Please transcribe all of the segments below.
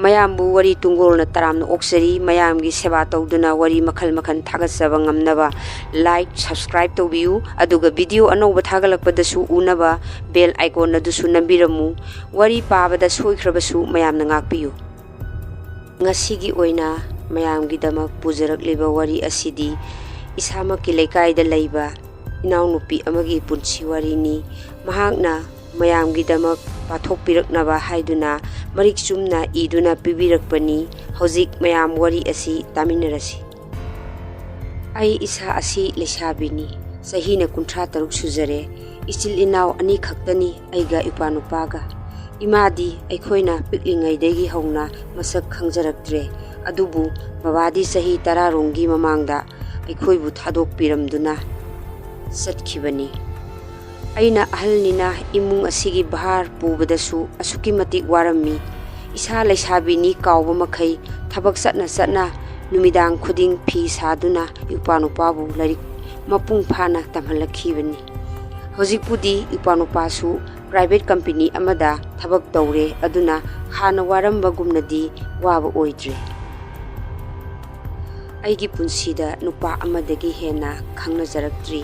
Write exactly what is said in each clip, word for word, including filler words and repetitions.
ꯃꯌꯥꯝꯕꯨ ꯋꯥꯔꯤ ꯇꯨꯡꯒꯣꯜꯅ ꯇꯔꯥꯝꯅ ꯑꯣꯛꯆꯔꯤ꯫ ꯃꯌꯥꯝꯒꯤ ꯁꯦꯕꯥ ꯇꯧꯗꯨꯅ ꯋꯥꯔꯤ ꯃꯈꯜ ꯃꯈꯜ ꯊꯥꯒꯠꯆꯕ ꯉꯝꯅꯕ like, subscribe ꯇꯧꯕꯤꯌꯨ꯫ ꯑꯗꯨꯒ video ꯑꯅꯧꯕ ꯊꯥꯒꯠꯂꯛꯄꯗꯁꯨ ꯎꯅꯕ bell icon ꯑꯗꯨꯁꯨ ꯅꯝꯕꯤꯔꯝꯃꯨ꯫ ꯋꯥꯔꯤ ꯄꯥꯕꯗ ꯁꯣꯏꯈ꯭ꯔꯕꯁꯨ ꯃꯌꯥꯝꯅ ꯉꯥꯛꯄꯤꯌꯨ꯫ ꯉꯁꯤꯒꯤ ꯑꯣꯏꯅ ꯃꯌꯥꯝꯒꯤꯗꯃꯛ ꯄꯨꯖꯔꯛꯂꯤꯕ ꯋꯥꯔꯤ ꯑꯁꯤꯗꯤ ꯏꯁꯥꯃꯛꯀꯤ ꯂꯩꯀꯥꯏꯗ ꯂꯩꯕ ꯏꯅꯥꯎꯅꯨꯄꯤ ꯑꯃꯒꯤ ꯄꯨꯟꯁꯤ ꯋꯥꯔꯤꯅꯤ꯫ ꯃꯍꯥꯛꯅ ꯃꯌꯥꯝꯒꯤꯗꯃꯛ ꯄꯥꯊꯣꯛꯄꯤꯔꯛꯅꯕ ꯍꯥꯏꯗꯨꯅ ꯃꯔꯤꯛ ꯆꯨꯝꯅ ꯏꯗꯨꯅ ꯄꯤꯕꯤꯔꯛꯄꯅꯤ꯫ ꯍꯧꯖꯤꯛ ꯃꯌꯥꯝ ꯋꯥꯔꯤ ꯑꯁꯤ ꯇꯥꯃꯤꯟꯅꯔꯁꯤ꯫ ꯑꯩ ꯏꯁꯥ ꯑꯁꯤ ꯂꯩꯁꯥꯕꯤꯅꯤ꯫ ꯆꯍꯤꯅ ꯀꯨꯟꯊ꯭ꯔꯥ ꯇꯔꯨꯛ ꯁꯨꯖꯔꯦ꯫ ꯏꯆꯤꯜ ꯏꯅꯥꯎ ꯑꯅꯤ ꯈꯛꯇꯅꯤ, ꯑꯩꯒ ꯏꯄꯥꯅꯨꯄꯥꯒ꯫ ꯏꯃꯥꯗꯤ ꯑꯩꯈꯣꯏꯅ ꯄꯤꯛꯂꯤꯉꯩꯗꯒꯤ ꯍꯧꯅ ꯃꯁꯛ ꯈꯪꯖꯔꯛꯇ꯭ꯔꯦ꯫ ꯑꯗꯨꯕꯨ ꯕꯕꯥꯗꯤ ꯆꯍꯤ ꯇꯔꯥ ꯔꯣꯝꯒꯤ ꯃꯃꯥꯡꯗ ꯑꯩꯈꯣꯏꯕꯨ ꯊꯥꯗꯣꯛꯄꯤꯔꯝꯗꯨꯅ ꯆꯠꯈꯤꯕꯅꯤ꯫ ꯑꯩꯅ ꯑꯍꯜꯅꯤꯅ ꯏꯃꯨꯡ ꯑꯁꯤꯒꯤ ꯚꯥꯔ ꯄꯨꯕꯗꯁꯨ ꯑꯁꯨꯛꯀꯤ ꯃꯇꯤꯛ ꯋꯥꯔꯝꯃꯤ꯫ ꯏꯁꯥ ꯂꯩꯁꯥꯕꯤꯅꯤ ꯀꯥꯎꯕ ꯃꯈꯩ ꯊꯕꯛ ꯆꯠꯅ ꯆꯠꯅ ꯅꯨꯃꯤꯗꯥꯡ ꯈꯨꯗꯤꯡ ꯐꯤ ꯁꯥꯗꯨꯅ ꯏꯄꯥꯅꯨꯄꯥꯕꯨ ꯂꯥꯏꯔꯤꯛ ꯃꯄꯨꯡ ꯐꯥꯅ ꯇꯝꯍꯜꯂꯛꯈꯤꯕꯅꯤ꯫ ꯍꯧꯖꯤꯛꯄꯨꯗꯤ ꯏꯄꯥꯅꯨꯄꯥꯁꯨ private company ꯑꯃꯗ ꯊꯕꯛ ꯇꯧꯔꯦ, ꯑꯗꯨꯅ ꯍꯥꯟꯅ ꯋꯥꯔꯝꯕꯒꯨꯝꯅꯗꯤ ꯋꯥꯕ ꯑꯣꯏꯗ꯭ꯔꯦ꯫ ꯑꯩꯒꯤ ꯄꯨꯟꯁꯤꯗ ꯅꯨꯄꯥ ꯑꯃꯗꯒꯤ ꯍꯦꯟꯅ ꯈꯪꯅꯖꯔꯛꯇ꯭ꯔꯤ꯫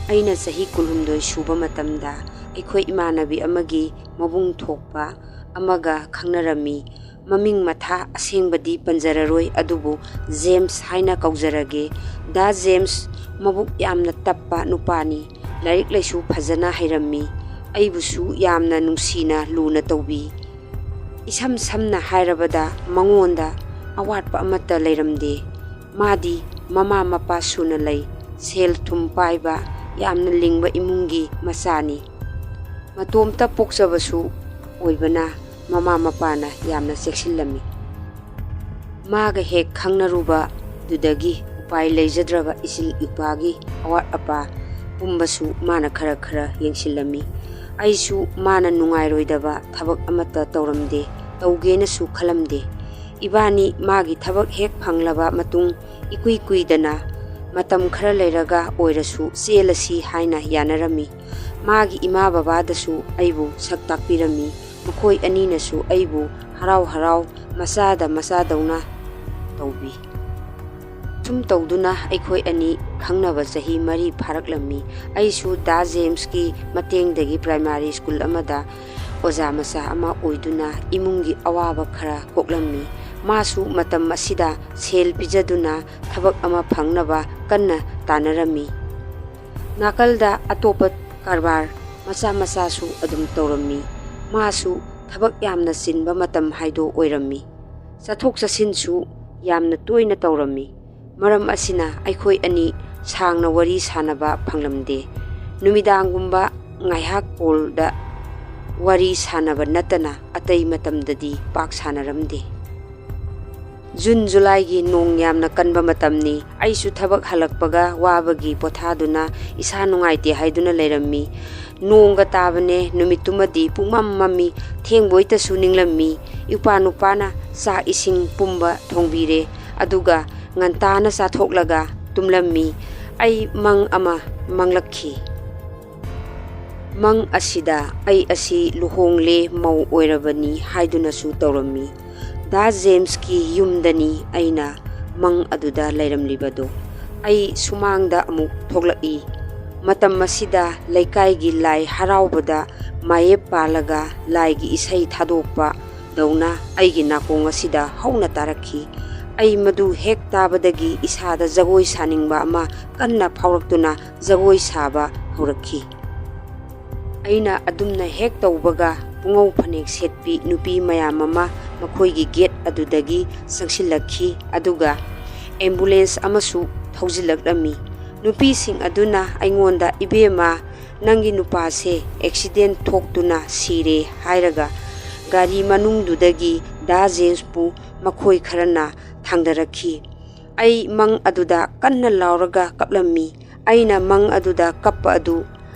ꯑꯩꯅ ꯆꯍꯤ ꯀꯨꯟꯍꯨꯝꯗꯣꯏ ꯁꯨꯕ ꯃꯇꯝꯗ ꯑꯩꯈꯣꯏ ꯏꯃꯥꯟꯅꯕꯤ ꯑꯃꯒꯤ ꯃꯕꯨꯡ ꯊꯣꯛꯄ ꯑꯃꯒ ꯈꯪꯅꯔꯝꯃꯤ꯫ ꯃꯃꯤꯡ ꯃꯊꯥ ꯑꯁꯦꯡꯕꯗꯤ ꯄꯟꯖꯔꯔꯣꯏ, ꯑꯗꯨꯕꯨ ꯖꯦꯝꯁ ꯍꯥꯏꯅ ꯀꯧꯖꯔꯒꯦ꯫ ꯗꯥ ꯖꯦꯝꯁ ꯃꯕꯨꯛ ꯌꯥꯝꯅ ꯇꯞꯄ ꯅꯨꯄꯥꯅꯤ꯫ ꯂꯥꯏꯔꯤꯛ ꯂꯥꯏꯁꯨ ꯐꯖꯅ ꯍꯩꯔꯝꯃꯤ꯫ ꯑꯩꯕꯨꯁꯨ ꯌꯥꯝꯅ ꯅꯨꯡꯁꯤꯅ ꯂꯨꯅ ꯇꯧꯕꯤ꯫ ꯏꯁꯝ ꯁꯝꯅ ꯍꯥꯏꯔꯕꯗ ꯃꯉꯣꯟꯗ ꯑꯋꯥꯠꯄ ꯑꯃꯠꯇ ꯂꯩꯔꯝꯗꯦ꯫ ꯃꯥꯗꯤ ꯃꯃꯥ ꯃꯄꯥ ꯁꯨꯅ ꯂꯩ꯫ ꯁꯦꯜ ꯊꯨꯝ ꯄꯥꯏꯕ, ꯌꯥꯝꯅ ꯂꯤꯡꯕ ꯏꯃꯨꯡꯒꯤ ꯃꯆꯥꯅꯤ꯫ ꯃꯇꯣꯝꯇ ꯄꯣꯛꯆꯕꯁꯨ ꯑꯣꯏꯕꯅ ꯃꯃꯥ ꯃꯄꯥꯅ ꯌꯥꯝꯅ ꯆꯦꯛꯁꯤꯜꯂꯝꯃꯤ꯫ ꯃꯥꯒ ꯍꯦꯛ ꯈꯪꯅꯔꯨꯕꯗꯨꯗꯒꯤ ꯎꯄꯥꯏ ꯂꯩꯖꯗ꯭ꯔꯕ ꯏꯆꯤꯜ ꯏꯄꯥꯒꯤ ꯑꯋꯥꯠ ꯑꯄꯥ ꯄꯨꯝꯕꯁꯨ ꯃꯥꯅ ꯈꯔ ꯈꯔ ꯌꯦꯡꯁꯤꯜꯂꯝꯃꯤ꯫ ꯑꯩꯁꯨ ꯃꯥꯅ ꯅꯨꯡꯉꯥꯏꯔꯣꯏꯗꯕ ꯊꯕꯛ ꯑꯃꯠꯇ ꯇꯧꯔꯝꯗꯦ, ꯇꯧꯒꯦꯅꯁꯨ ꯈꯜꯂꯝꯗꯦ꯫ ꯏꯕꯥꯅꯤ ꯃꯥꯒꯤ ꯊꯕꯛ ꯍꯦꯛ ꯐꯪꯂꯕ ꯃꯇꯨꯡ ꯏꯀꯨꯏ ꯀꯨꯏꯗꯅ ꯃꯇꯝ ꯈꯔ ꯂꯩꯔꯒ ꯑꯣꯏꯔꯁꯨ ꯆꯦꯜꯂꯁꯤ ꯍꯥꯏꯅ ꯌꯥꯅꯔꯝꯃꯤ꯫ ꯃꯥꯒꯤ ꯏꯃꯥ ꯕꯕꯥꯗꯁꯨ ꯑꯩꯕꯨ ꯁꯛ ꯇꯥꯛꯄꯤꯔꯝꯃꯤ꯫ ꯃꯈꯣꯏ ꯑꯅꯤꯅꯁꯨ ꯑꯩꯕꯨ ꯍꯔꯥꯎ ꯍꯔꯥꯎ ꯃꯆꯥꯗ ꯃꯆꯥꯗꯧꯅ ꯇꯧꯕꯤ꯫ ꯁꯨꯝ ꯇꯧꯗꯨꯅ ꯑꯩꯈꯣꯏ ꯑꯅꯤ ꯈꯪꯅꯕ ꯆꯍꯤ ꯃꯔꯤ ꯐꯥꯔꯛꯂꯝꯃꯤ꯫ ꯑꯩꯁꯨ ꯗꯥ ꯖꯦꯝꯁꯀꯤ ꯃꯇꯦꯡꯗꯒꯤ ꯄ꯭ꯔꯥꯏꯃꯥꯔꯤ ꯁ꯭ꯀꯨꯜ ꯑꯃꯗ ꯑꯣꯖꯥ ꯃꯆꯥ ꯑꯃ ꯑꯣꯏꯗꯨꯅ ꯏꯃꯨꯡꯒꯤ ꯑꯋꯥꯕ ꯈꯔ ꯀꯣꯛꯂꯝꯃꯤ꯫ ꯃꯥꯁꯨ ꯃꯇꯝ ꯑꯁꯤꯗ ꯁꯦꯜ ꯄꯤꯖꯗꯨꯅ ꯊꯕꯛ ꯑꯃ ꯐꯪꯅꯕ ꯀꯟꯅ ꯇꯥꯟꯅꯔꯝꯃꯤ꯫ ꯅꯥꯀꯜꯗ ꯑꯇꯣꯞꯄ ꯀꯔꯕꯥꯔ ꯃꯆꯥ ꯃꯆꯥꯁꯨ ꯑꯗꯨꯝ ꯇꯧꯔꯝꯃꯤ꯫ ꯃꯥꯁꯨ ꯊꯕꯛ ꯌꯥꯝꯅ ꯆꯤꯟꯕ ꯃꯇꯝ ꯍꯥꯏꯗꯣ ꯑꯣꯏꯔꯝꯃꯤ꯫ ꯆꯠꯊꯣꯛ ꯆꯠꯁꯤꯟꯁꯨ ꯌꯥꯝꯅ ꯇꯣꯏꯅ ꯇꯧꯔꯝꯃꯤ꯫ ꯃꯔꯝ ꯑꯁꯤꯅ ꯑꯩꯈꯣꯏ ꯑꯅꯤ ꯁꯥꯡꯅ ꯋꯥꯔꯤ ꯁꯥꯟꯅꯕ ꯐꯪꯂꯝꯗꯦ꯫ ꯅꯨꯃꯤꯗꯥꯡꯒꯨꯝꯕ ꯉꯥꯏꯍꯥꯛ ꯀꯣꯜꯗ ꯋꯥꯔꯤ ꯁꯥꯟꯅꯕ ꯅꯠꯇꯅ ꯑꯇꯩ ꯃꯇꯝꯗꯗꯤ ꯄꯥꯛ ꯁꯥꯟꯅꯔꯝꯗꯦ꯫ ꯖꯨꯟ ꯖꯨꯂꯥꯏꯒꯤ ꯅꯣꯡ ꯌꯥꯝꯅ ꯀꯟꯕ ꯃꯇꯝꯅꯤ꯫ ꯑꯩꯁꯨ ꯊꯕꯛ ꯍꯜꯂꯛꯄꯒ ꯋꯥꯕꯒꯤ ꯄꯣꯊꯥꯗꯨꯅ ꯏꯁꯥ ꯅꯨꯡꯉꯥꯏꯇꯦ ꯍꯥꯏꯗꯨꯅ ꯂꯩꯔꯝꯃꯤ꯫ ꯅꯣꯡꯒ ꯇꯥꯕꯅꯦ꯫ ꯅꯨꯃꯤꯠꯇꯨꯃꯗꯤ ꯄꯨꯡꯃꯝ ꯃꯝꯃꯤ꯫ ꯊꯦꯡꯕꯣꯏꯇꯁꯨ ꯅꯤꯡꯂꯝꯃꯤ꯫ ꯏꯄꯥ ꯅꯨꯄꯥꯅ ꯆꯥꯛ ꯏꯁꯤꯡ ꯄꯨꯝꯕ ꯊꯣꯡꯕꯤꯔꯦ꯫ ꯑꯗꯨꯒ ꯉꯟꯇꯥꯅ ꯆꯥꯊꯣꯛꯂꯒ ꯇꯨꯝꯂꯝꯃꯤ꯫ ꯑꯩ ꯃꯪ ꯑꯃ ꯃꯪꯂꯛꯈꯤ꯫ ꯃꯪ ꯑꯁꯤꯗ ꯑꯩ ꯑꯁꯤ ꯂꯨꯍꯣꯡꯂꯦ, ꯃꯧ ꯑꯣꯏꯔꯕꯅꯤ ꯍꯥꯏꯗꯨꯅꯁꯨ ꯇꯧꯔꯝꯃꯤ꯫ ꯗꯥ ꯖꯦꯝꯁꯀꯤ ꯌꯨꯝꯗꯅꯤ ꯑꯩꯅ ꯃꯪ ꯑꯗꯨꯗ ꯂꯩꯔꯝꯂꯤꯕꯗꯣ꯫ ꯑꯩ ꯁꯨꯃꯥꯡꯗ ꯑꯃꯨꯛ ꯊꯣꯛꯂꯛꯏ꯫ ꯃꯇꯝ ꯑꯁꯤꯗ ꯂꯩꯀꯥꯏꯒꯤ ꯂꯥꯏ ꯍꯔꯥꯎꯕꯗ ꯃꯥꯌꯦꯞ ꯄꯥꯜꯂꯒ ꯂꯥꯏꯒꯤ ꯏꯁꯩ ꯊꯥꯗꯣꯛꯄ ꯗꯧꯅ ꯑꯩꯒꯤ ꯅꯥꯀꯣꯡ ꯑꯁꯤꯗ ꯍꯧꯅ ꯇꯥꯔꯛꯈꯤ꯫ ꯑꯩ ꯃꯗꯨ ꯍꯦꯛ ꯇꯥꯕꯗꯒꯤ ꯏꯁꯥꯗ ꯖꯒꯣꯏ ꯁꯥꯅꯤꯡꯕ ꯑꯃ ꯀꯟꯅ ꯐꯥꯎꯔꯛꯇꯨꯅ ꯖꯒꯣꯏ ꯁꯥꯕ ꯍꯧꯔꯛꯈꯤ꯫ ꯑꯩꯅ ꯑꯗꯨꯝꯅ ꯍꯦꯛ ꯇꯧꯕꯒ ꯄꯨꯉꯧ ꯐꯅꯦꯛ ꯁꯦꯠꯄꯤ ꯅꯨꯄꯤ ꯃꯌꯥꯝ ꯑꯃ ꯃꯈꯣꯏꯒꯤ ꯒꯦꯠ ꯑꯗꯨꯗꯒꯤ ꯆꯪꯁꯤꯜꯂꯛꯈꯤ, ꯑꯗꯨꯒ ꯑꯦꯝꯕꯨꯂꯦꯟꯁ ꯑꯃꯁꯨ ꯊꯧꯖꯤꯜꯂꯛꯂꯝꯃꯤ꯫ ꯅꯨꯄꯤꯁꯤꯡ ꯑꯗꯨꯅ ꯑꯩꯉꯣꯟꯗ, "ꯏꯕꯦꯝꯃ, ꯅꯪꯒꯤ ꯅꯨꯄꯥꯁꯦ ꯑꯦꯛꯁꯤꯗꯦꯟ ꯊꯣꯛꯇꯨꯅ ꯁꯤꯔꯦ" ꯍꯥꯏꯔꯒ ꯒꯥꯔꯤ ꯃꯅꯨꯡꯗꯨꯗꯒꯤ ꯗꯥ ꯖꯦꯝꯁꯄꯨ ꯃꯈꯣꯏ ꯈꯔꯅ ꯊꯥꯡꯗꯔꯛꯈꯤ꯫ ꯑꯩ ꯃꯪ ꯑꯗꯨꯗ ꯀꯟꯅ ꯂꯥꯎꯔꯒ ꯀꯞꯂꯝꯃꯤ꯫ ꯑꯩꯅ ꯃꯪ ꯑꯗꯨꯗ ꯀꯞꯄ ꯑꯗꯨ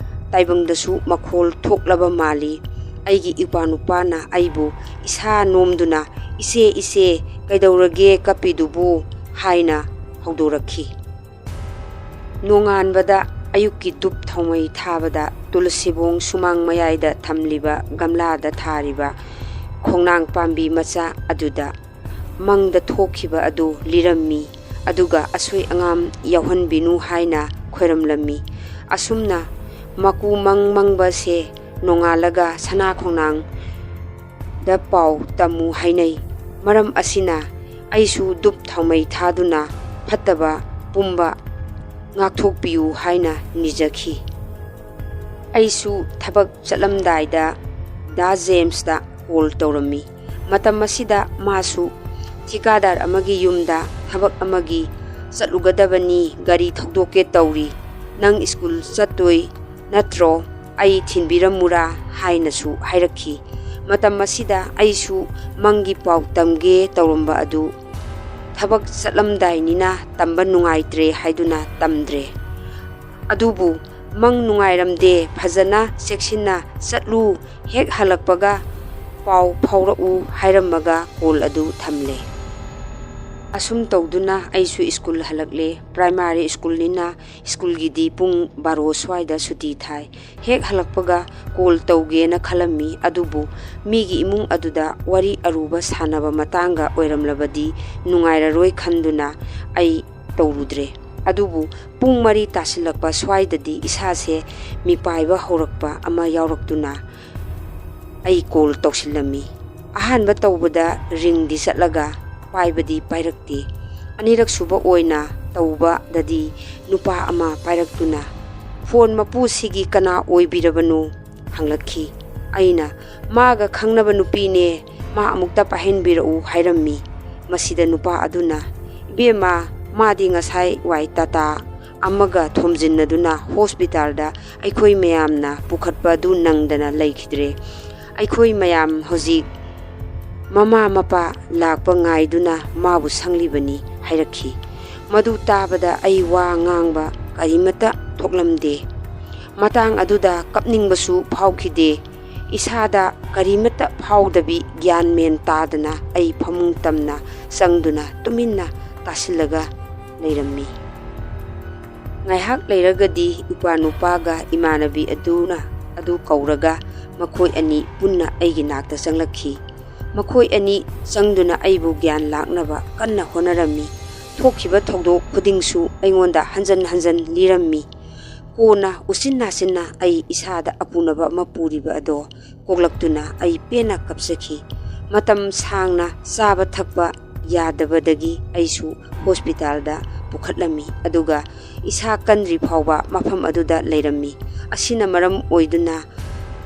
ꯇꯥꯏꯕꯪꯗꯁꯨ ꯃꯈꯣꯜ ꯊꯣꯛꯂꯕ ꯃꯥꯜꯂꯤ꯫ ꯑꯩꯒꯤ ꯏꯄ꯭ꯋꯥꯅꯨꯄꯥꯅ ꯑꯩꯕꯨ ꯏꯁꯥ ꯅꯣꯝꯗꯨꯅ, "ꯏꯆꯦ, ꯏꯆꯦ, ꯀꯩꯗꯧꯔꯒꯦ ꯀꯞꯄꯤꯗꯨꯕꯨ?" ꯍꯥꯏꯅ ꯍꯧꯗꯣꯔꯛꯈꯤ꯫ ꯅꯣꯡꯉꯥꯟꯕꯗ ꯑꯌꯨꯛꯀꯤ ꯙꯨꯞ ꯊꯥꯎꯃꯩ ꯊꯥꯕꯗ ꯇꯨꯂꯁꯤꯕꯣꯡ ꯁꯨꯃꯥꯡ ꯃꯌꯥꯏꯗ ꯊꯝꯂꯤꯕ ꯒꯝꯂꯥꯗ ꯊꯥꯔꯤꯕ ꯈꯣꯡꯅꯥꯡ ꯄꯥꯝꯕꯤ ꯃꯆꯥ ꯑꯗꯨꯗ ꯃꯪꯗ ꯊꯣꯛꯈꯤꯕ ꯑꯗꯨ ꯂꯤꯔꯝꯃꯤ, ꯑꯗꯨꯒ ꯑꯁꯣꯏ ꯑꯉꯥꯝ ꯌꯥꯎꯍꯟꯕꯤꯅꯨ ꯍꯥꯏꯅ ꯈꯣꯏꯔꯝꯂꯝꯃꯤ꯫ ꯑꯁꯨꯝꯅ ꯃꯀꯨ ꯃꯪ ꯃꯪꯕꯁꯦ ꯅꯣꯡꯉꯥꯜꯂꯒ ꯁꯅꯥ ꯈꯣꯡꯅꯥꯡꯗ ꯄꯥꯎ ꯇꯝꯃꯨ ꯍꯥꯏꯅꯩ꯫ ꯃꯔꯝ ꯑꯁꯤꯅ ꯑꯩꯁꯨ ꯙꯨꯞ ꯊꯥꯎꯃꯩ ꯊꯥꯗꯨꯅ ꯐꯠꯇꯕ ꯄꯨꯝꯕ ꯉꯥꯛꯊꯣꯛꯄꯤꯌꯨ ꯍꯥꯏꯅ ꯅꯤꯖꯈꯤ꯫ ꯑꯩꯁꯨ ꯊꯕꯛ ꯆꯠꯂꯝꯗꯥꯏꯗ ꯗꯥ ꯖꯦꯝꯁꯇ ꯀꯣꯜ ꯇꯧꯔꯝꯃꯤ꯫ ꯃꯇꯝ ꯑꯁꯤꯗ ꯃꯥꯁꯨ ꯊꯤꯀꯥꯗꯥꯔ ꯑꯃꯒꯤ ꯌꯨꯝꯗ ꯊꯕꯛ ꯑꯃꯒꯤ ꯆꯠꯂꯨꯒꯗꯕꯅꯤ, ꯒꯥꯔꯤ ꯊꯧꯗꯣꯛꯀꯦ ꯇꯧꯔꯤ, ꯅꯪ ꯁ꯭ꯀꯨꯜ ꯆꯠꯇꯣꯏ ꯅꯠꯇ꯭ꯔꯣ? ꯑꯩ ꯊꯤꯟꯕꯤꯔꯝꯃꯨꯔꯥ ꯍꯥꯏꯅꯁꯨ ꯍꯥꯏꯔꯛꯈꯤ꯫ ꯃꯇꯝ ꯑꯁꯤꯗ ꯑꯩꯁꯨ ꯃꯪꯒꯤ ꯄꯥꯎ ꯇꯝꯒꯦ ꯇꯧꯔꯝꯕ ꯑꯗꯨ ꯊꯕꯛ ꯆꯠꯂꯝꯗꯥꯏꯅꯤꯅ ꯇꯝꯕ ꯅꯨꯡꯉꯥꯏꯇ꯭ꯔꯦ ꯍꯥꯏꯗꯨꯅ ꯇꯝꯗ꯭ꯔꯦ꯫ ꯑꯗꯨꯕꯨ ꯃꯪ ꯅꯨꯡꯉꯥꯏꯔꯝꯗꯦ, ꯐꯖꯅ ꯆꯦꯛꯁꯤꯟꯅ ꯆꯠꯂꯨ, ꯍꯦꯛ ꯍꯜꯂꯛꯄꯒ ꯄꯥꯎ ꯐꯥꯎꯔꯛꯎ ꯍꯥꯏꯔꯝꯃꯒ ꯀꯣꯜ ꯑꯗꯨ ꯊꯝꯂꯦ꯫ ꯑꯁꯨꯝ ꯇꯧꯗꯨꯅ ꯑꯩꯁꯨ ꯁ꯭ꯀꯨꯜ ꯍꯜꯂꯛꯂꯦ꯫ ꯄ꯭ꯔꯥꯏꯃꯥꯔꯤ ꯁ꯭ꯀꯨꯜꯅꯤꯅ ꯁ꯭ꯀꯨꯜꯒꯤꯗꯤ ꯄꯨꯡ ꯕꯥꯔꯣ ꯁ꯭ꯋꯥꯏꯗ ꯁꯨꯇꯤ ꯊꯥꯏ꯫ ꯍꯦꯛ ꯍꯜꯂꯛꯄꯒ ꯀꯣꯜ ꯇꯧꯒꯦꯅ ꯈꯜꯂꯝꯃꯤ, ꯑꯗꯨꯕꯨ ꯃꯤꯒꯤ ꯏꯃꯨꯡ ꯑꯗꯨꯗ ꯋꯥꯔꯤ ꯑꯔꯨꯕ ꯁꯥꯟꯅꯕ ꯃꯇꯥꯡꯒ ꯑꯣꯏꯔꯝꯂꯕꯗꯤ ꯅꯨꯡꯉꯥꯏꯔꯔꯣꯏ ꯈꯟꯗꯨꯅ ꯑꯩ ꯇꯧꯔꯨꯗ꯭ꯔꯦ꯫ ꯑꯗꯨꯕꯨ ꯄꯨꯡ ꯃꯔꯤ ꯇꯥꯁꯤꯜꯂꯛꯄ ꯁ꯭ꯋꯥꯏꯗꯗꯤ ꯏꯁꯥꯁꯦ ꯃꯤꯄꯥꯏꯕ ꯍꯧꯔꯛꯄ ꯑꯃ ꯌꯥꯎꯔꯛꯇꯨꯅ ꯑꯩ ꯀꯣꯜ ꯇꯧꯁꯤꯜꯂꯝꯃꯤ꯫ ꯑꯍꯥꯟꯕ ꯇꯧꯕꯗ ꯔꯤꯡꯗꯤ ꯆꯠꯂꯒ ꯄꯥꯏꯕꯗꯤ ꯄꯥꯏꯔꯛꯇꯦ꯫ ꯑꯅꯤꯔꯛ ꯁꯨꯕ ꯑꯣꯏꯅ ꯇꯧꯕꯗꯗꯤ ꯅꯨꯄꯥ ꯑꯃ ꯄꯥꯏꯔꯛꯇꯨꯅ, "ꯐꯣꯟ ꯃꯄꯨꯁꯤꯒꯤ ꯀꯅꯥ ꯑꯣꯏꯕꯤꯔꯕꯅꯣ?" ꯍꯪꯂꯛꯈꯤ꯫ ꯑꯩꯅ, "ꯃꯥꯒ ꯈꯪꯅꯕ ꯅꯨꯄꯤꯅꯦ, ꯃꯥ ꯑꯃꯨꯛꯇ ꯄꯥꯏꯍꯟꯕꯤꯔꯛꯎ" ꯍꯥꯏꯔꯝꯃꯤ꯫ ꯃꯁꯤꯗ ꯅꯨꯄꯥ ꯑꯗꯨꯅ, "ꯏꯕꯦꯝꯃ, ꯃꯥꯗꯤ ꯉꯁꯥꯏ ꯋꯥꯏ ꯇꯥꯇꯥ ꯑꯃꯒ ꯊꯣꯝꯖꯤꯟꯅꯗꯨꯅ ꯍꯣꯁꯄꯤꯇꯥꯜꯗ ꯑꯩꯈꯣꯏ ꯃꯌꯥꯝꯅ ꯄꯨꯈꯠꯄ ꯑꯗꯨ ꯅꯪꯗꯅ ꯂꯩꯈꯤꯗ꯭ꯔꯦ꯫ ꯑꯩꯈꯣꯏ ꯃꯌꯥꯝ ꯍꯧꯖꯤꯛ ꯃꯃꯥ ꯃꯄꯥ ꯂꯥꯛꯄ ꯉꯥꯏꯗꯨꯅ ꯃꯥꯕꯨ ꯁꯪꯂꯤꯕꯅꯤ" ꯍꯥꯏꯔꯛꯈꯤ꯫ ꯃꯗꯨ ꯇꯥꯕꯗ ꯑꯩ ꯋꯥ ꯉꯥꯡꯕ ꯀꯔꯤꯃꯠꯇ ꯊꯣꯛꯂꯝꯗꯦ꯫ ꯃꯇꯥꯡ ꯑꯗꯨꯗ ꯀꯞꯅꯤꯡꯕꯁꯨ ꯐꯥꯎꯈꯤꯗꯦ꯫ ꯏꯁꯥꯗ ꯀꯔꯤꯃꯠꯇ ꯐꯥꯎꯗꯕꯤ, ꯒ꯭ꯌꯥꯟ ꯃꯦꯟ ꯇꯥꯗꯅ ꯑꯩ ꯐꯃꯨꯡ ꯇꯝꯅ ꯆꯪꯗꯨꯅ ꯇꯨꯃꯤꯟꯅ ꯇꯥꯁꯤꯜꯂꯒ ꯂꯩꯔꯝꯃꯤ꯫ ꯉꯥꯏꯍꯥꯛ ꯂꯩꯔꯒꯗꯤ ꯏꯄ꯭ꯋꯥ ꯅꯨꯄꯥꯒ ꯏꯃꯥꯟꯅꯕꯤ ꯑꯗꯨꯅ, ꯑꯗꯨ ꯀꯧꯔꯒ ꯃꯈꯣꯏ ꯑꯅꯤ ꯄꯨꯟꯅ ꯑꯩꯒꯤ ꯅꯥꯛꯇ ꯆꯪꯂꯛꯈꯤ꯫ ꯃꯈꯣꯏ ꯑꯅꯤ ꯆꯪꯗꯨꯅ ꯑꯩꯕꯨ ꯒ꯭ꯌꯥꯟ ꯂꯥꯛꯅꯕ ꯀꯟꯅ ꯍꯣꯠꯅꯔꯝꯃꯤ꯫ ꯊꯣꯛꯈꯤꯕ ꯊꯧꯗꯣꯛ ꯈꯨꯗꯤꯡꯁꯨ ꯑꯩꯉꯣꯟꯗ ꯍꯟꯖꯟ ꯍꯟꯖꯟ ꯂꯤꯔꯝꯃꯤ꯫ ꯀꯣꯟꯅ ꯎꯆꯤꯟ ꯅꯥꯆꯤꯟꯅ ꯑꯩ ꯏꯁꯥꯗ ꯑꯄꯨꯅꯕ ꯑꯃ ꯄꯨꯔꯤꯕ ꯑꯗꯣ ꯀꯣꯛꯂꯛꯇꯨꯅ ꯑꯩ ꯄꯦꯟꯅ ꯀꯞꯆꯈꯤ꯫ ꯃꯇꯝ ꯁꯥꯡꯅ ꯆꯥꯕ ꯊꯛꯄ ꯌꯥꯗꯕꯗꯒꯤ ꯑꯩꯁꯨ ꯍꯣꯁꯄꯤꯇꯥꯜꯗ ꯄꯨꯈꯠꯂꯝꯃꯤ, ꯑꯗꯨꯒ ꯏꯁꯥ ꯀꯟꯗ꯭ꯔꯤ ꯐꯥꯎꯕ ꯃꯐꯝ ꯑꯗꯨꯗ ꯂꯩꯔꯝꯃꯤ꯫ ꯑꯁꯤꯅ ꯃꯔꯝ ꯑꯣꯏꯗꯨꯅ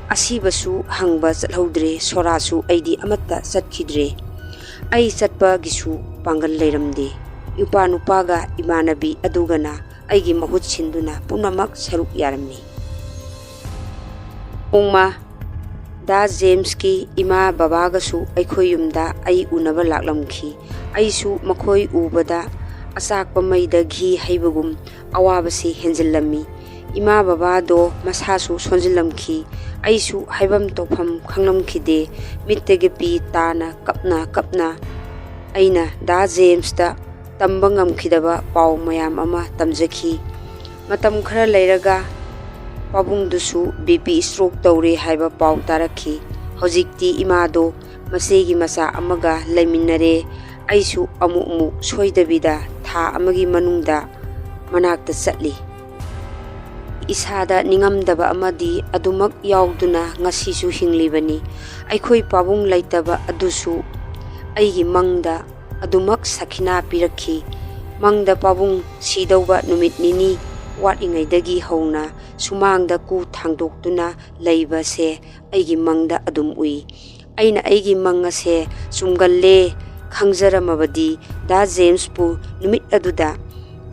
ꯑꯁꯤꯕꯁꯨ ꯍꯪꯕ ꯆꯠꯍꯧꯗ꯭ꯔꯦ, ꯁꯣꯔꯥꯁꯨ ꯑꯩꯗꯤ ꯑꯃꯠꯇ ꯆꯠꯈꯤꯗ꯭ꯔꯦ꯫ ꯑꯩ ꯆꯠꯄꯒꯤꯁꯨ ꯄꯥꯡꯒꯜ ꯂꯩꯔꯝꯗꯦ꯫ ꯏꯄꯥ ꯅꯨꯄꯥꯒ ꯏꯃꯥꯟꯅꯕꯤ ꯑꯗꯨꯒꯅ ꯑꯩꯒꯤ ꯃꯍꯨꯠ ꯁꯤꯟꯗꯨꯅ ꯄꯨꯝꯅꯃꯛ ꯁꯔꯨꯛ ꯌꯥꯔꯝꯃꯤ꯫ ꯅꯣꯡꯃ ꯗꯥ ꯖꯦꯝꯁꯀꯤ ꯏꯃꯥ ꯕꯕꯥꯒꯁꯨ ꯑꯩꯈꯣꯏ ꯌꯨꯝꯗ ꯑꯩ ꯎꯅꯕ ꯂꯥꯛꯂꯝꯈꯤ꯫ ꯑꯩꯁꯨ ꯃꯈꯣꯏ ꯎꯕꯗ ꯑꯆꯥꯛꯄ ꯃꯩꯗ ꯘꯤ ꯍꯩꯕꯒꯨꯝ ꯑꯋꯥꯕꯁꯤ ꯍꯦꯟꯖꯤꯜꯂꯝꯃꯤ꯫ ꯏꯃꯥ ꯕꯕꯥꯗꯣ ꯃꯁꯥꯁꯨ ꯁꯣꯟꯖꯤꯜꯂꯝꯈꯤ꯫ ꯑꯩꯁꯨ ꯍꯥꯏꯐꯝ ꯇꯧꯐꯝ ꯈꯪꯂꯝꯈꯤꯗꯦ꯫ ꯃꯤꯠꯇꯒꯤ ꯄꯤ ꯇꯥꯅ ꯀꯞꯅ ꯀꯞꯅ ꯑꯩꯅ ꯗꯥ ꯖꯦꯝꯁꯇ ꯇꯝꯕ ꯉꯝꯈꯤꯗꯕ ꯄꯥꯎ ꯃꯌꯥꯝ ꯑꯃ ꯇꯝꯖꯈꯤ꯫ ꯃꯇꯝ ꯈꯔ ꯂꯩꯔꯒ ꯄꯥꯕꯨꯡꯗꯨꯁꯨ ꯕꯤ ꯄꯤ ꯁ꯭ꯇ꯭ꯔꯣꯛ ꯇꯧꯔꯦ ꯍꯥꯏꯕ ꯄꯥꯎ ꯇꯥꯔꯛꯈꯤ꯫ ꯍꯧꯖꯤꯛꯇꯤ ꯏꯃꯥꯗꯣ ꯃꯆꯦꯒꯤ ꯃꯆꯥ ꯑꯃꯒ ꯂꯩꯃꯤꯟꯅꯔꯦ꯫ ꯑꯩꯁꯨ ꯑꯃꯨꯛ ꯑꯃꯨꯛ ꯁꯣꯏꯗꯕꯤꯗ ꯊꯥ ꯑꯃꯒꯤ ꯃꯅꯨꯡꯗ ꯃꯅꯥꯛꯇ ꯆꯠꯂꯤ꯫ ꯏꯁꯥꯗ ꯅꯤꯡꯉꯝꯗꯕ ꯑꯃꯗꯤ ꯑꯗꯨꯃꯛ ꯌꯥꯎꯗꯨꯅ ꯉꯁꯤꯁꯨ ꯍꯤꯡꯂꯤꯕꯅꯤ꯫ ꯑꯩꯈꯣꯏ ꯄꯥꯕꯨꯡ ꯂꯩꯇꯕ ꯑꯗꯨꯁꯨ ꯑꯩꯒꯤ ꯃꯪꯗ ꯑꯗꯨꯃꯛ ꯁꯈꯤꯅꯥ ꯄꯤꯔꯛꯈꯤ꯫ ꯃꯪꯗ ꯄꯥꯕꯨꯡ ꯁꯤꯗꯧꯕ ꯅꯨꯃꯤꯠ ꯅꯤꯅꯤ ꯋꯥꯠꯂꯤꯉꯩꯗꯒꯤ ꯍꯧꯅ ꯁꯨꯃꯥꯡꯗ ꯀꯨ ꯊꯥꯡꯗꯣꯛꯇꯨꯅ ꯂꯩꯕꯁꯦ ꯑꯩꯒꯤ ꯃꯪꯗ ꯑꯗꯨꯝ ꯎꯏ꯫ ꯑꯩꯅ ꯑꯩꯒꯤ ꯃꯪ ꯑꯁꯦ ꯆꯨꯝꯒꯜꯂꯦ ꯈꯪꯖꯔꯝꯃꯕꯗꯤ ꯗꯥ ꯖꯦꯝꯁꯄꯨ ꯅꯨꯃꯤꯠ ꯑꯗꯨꯗ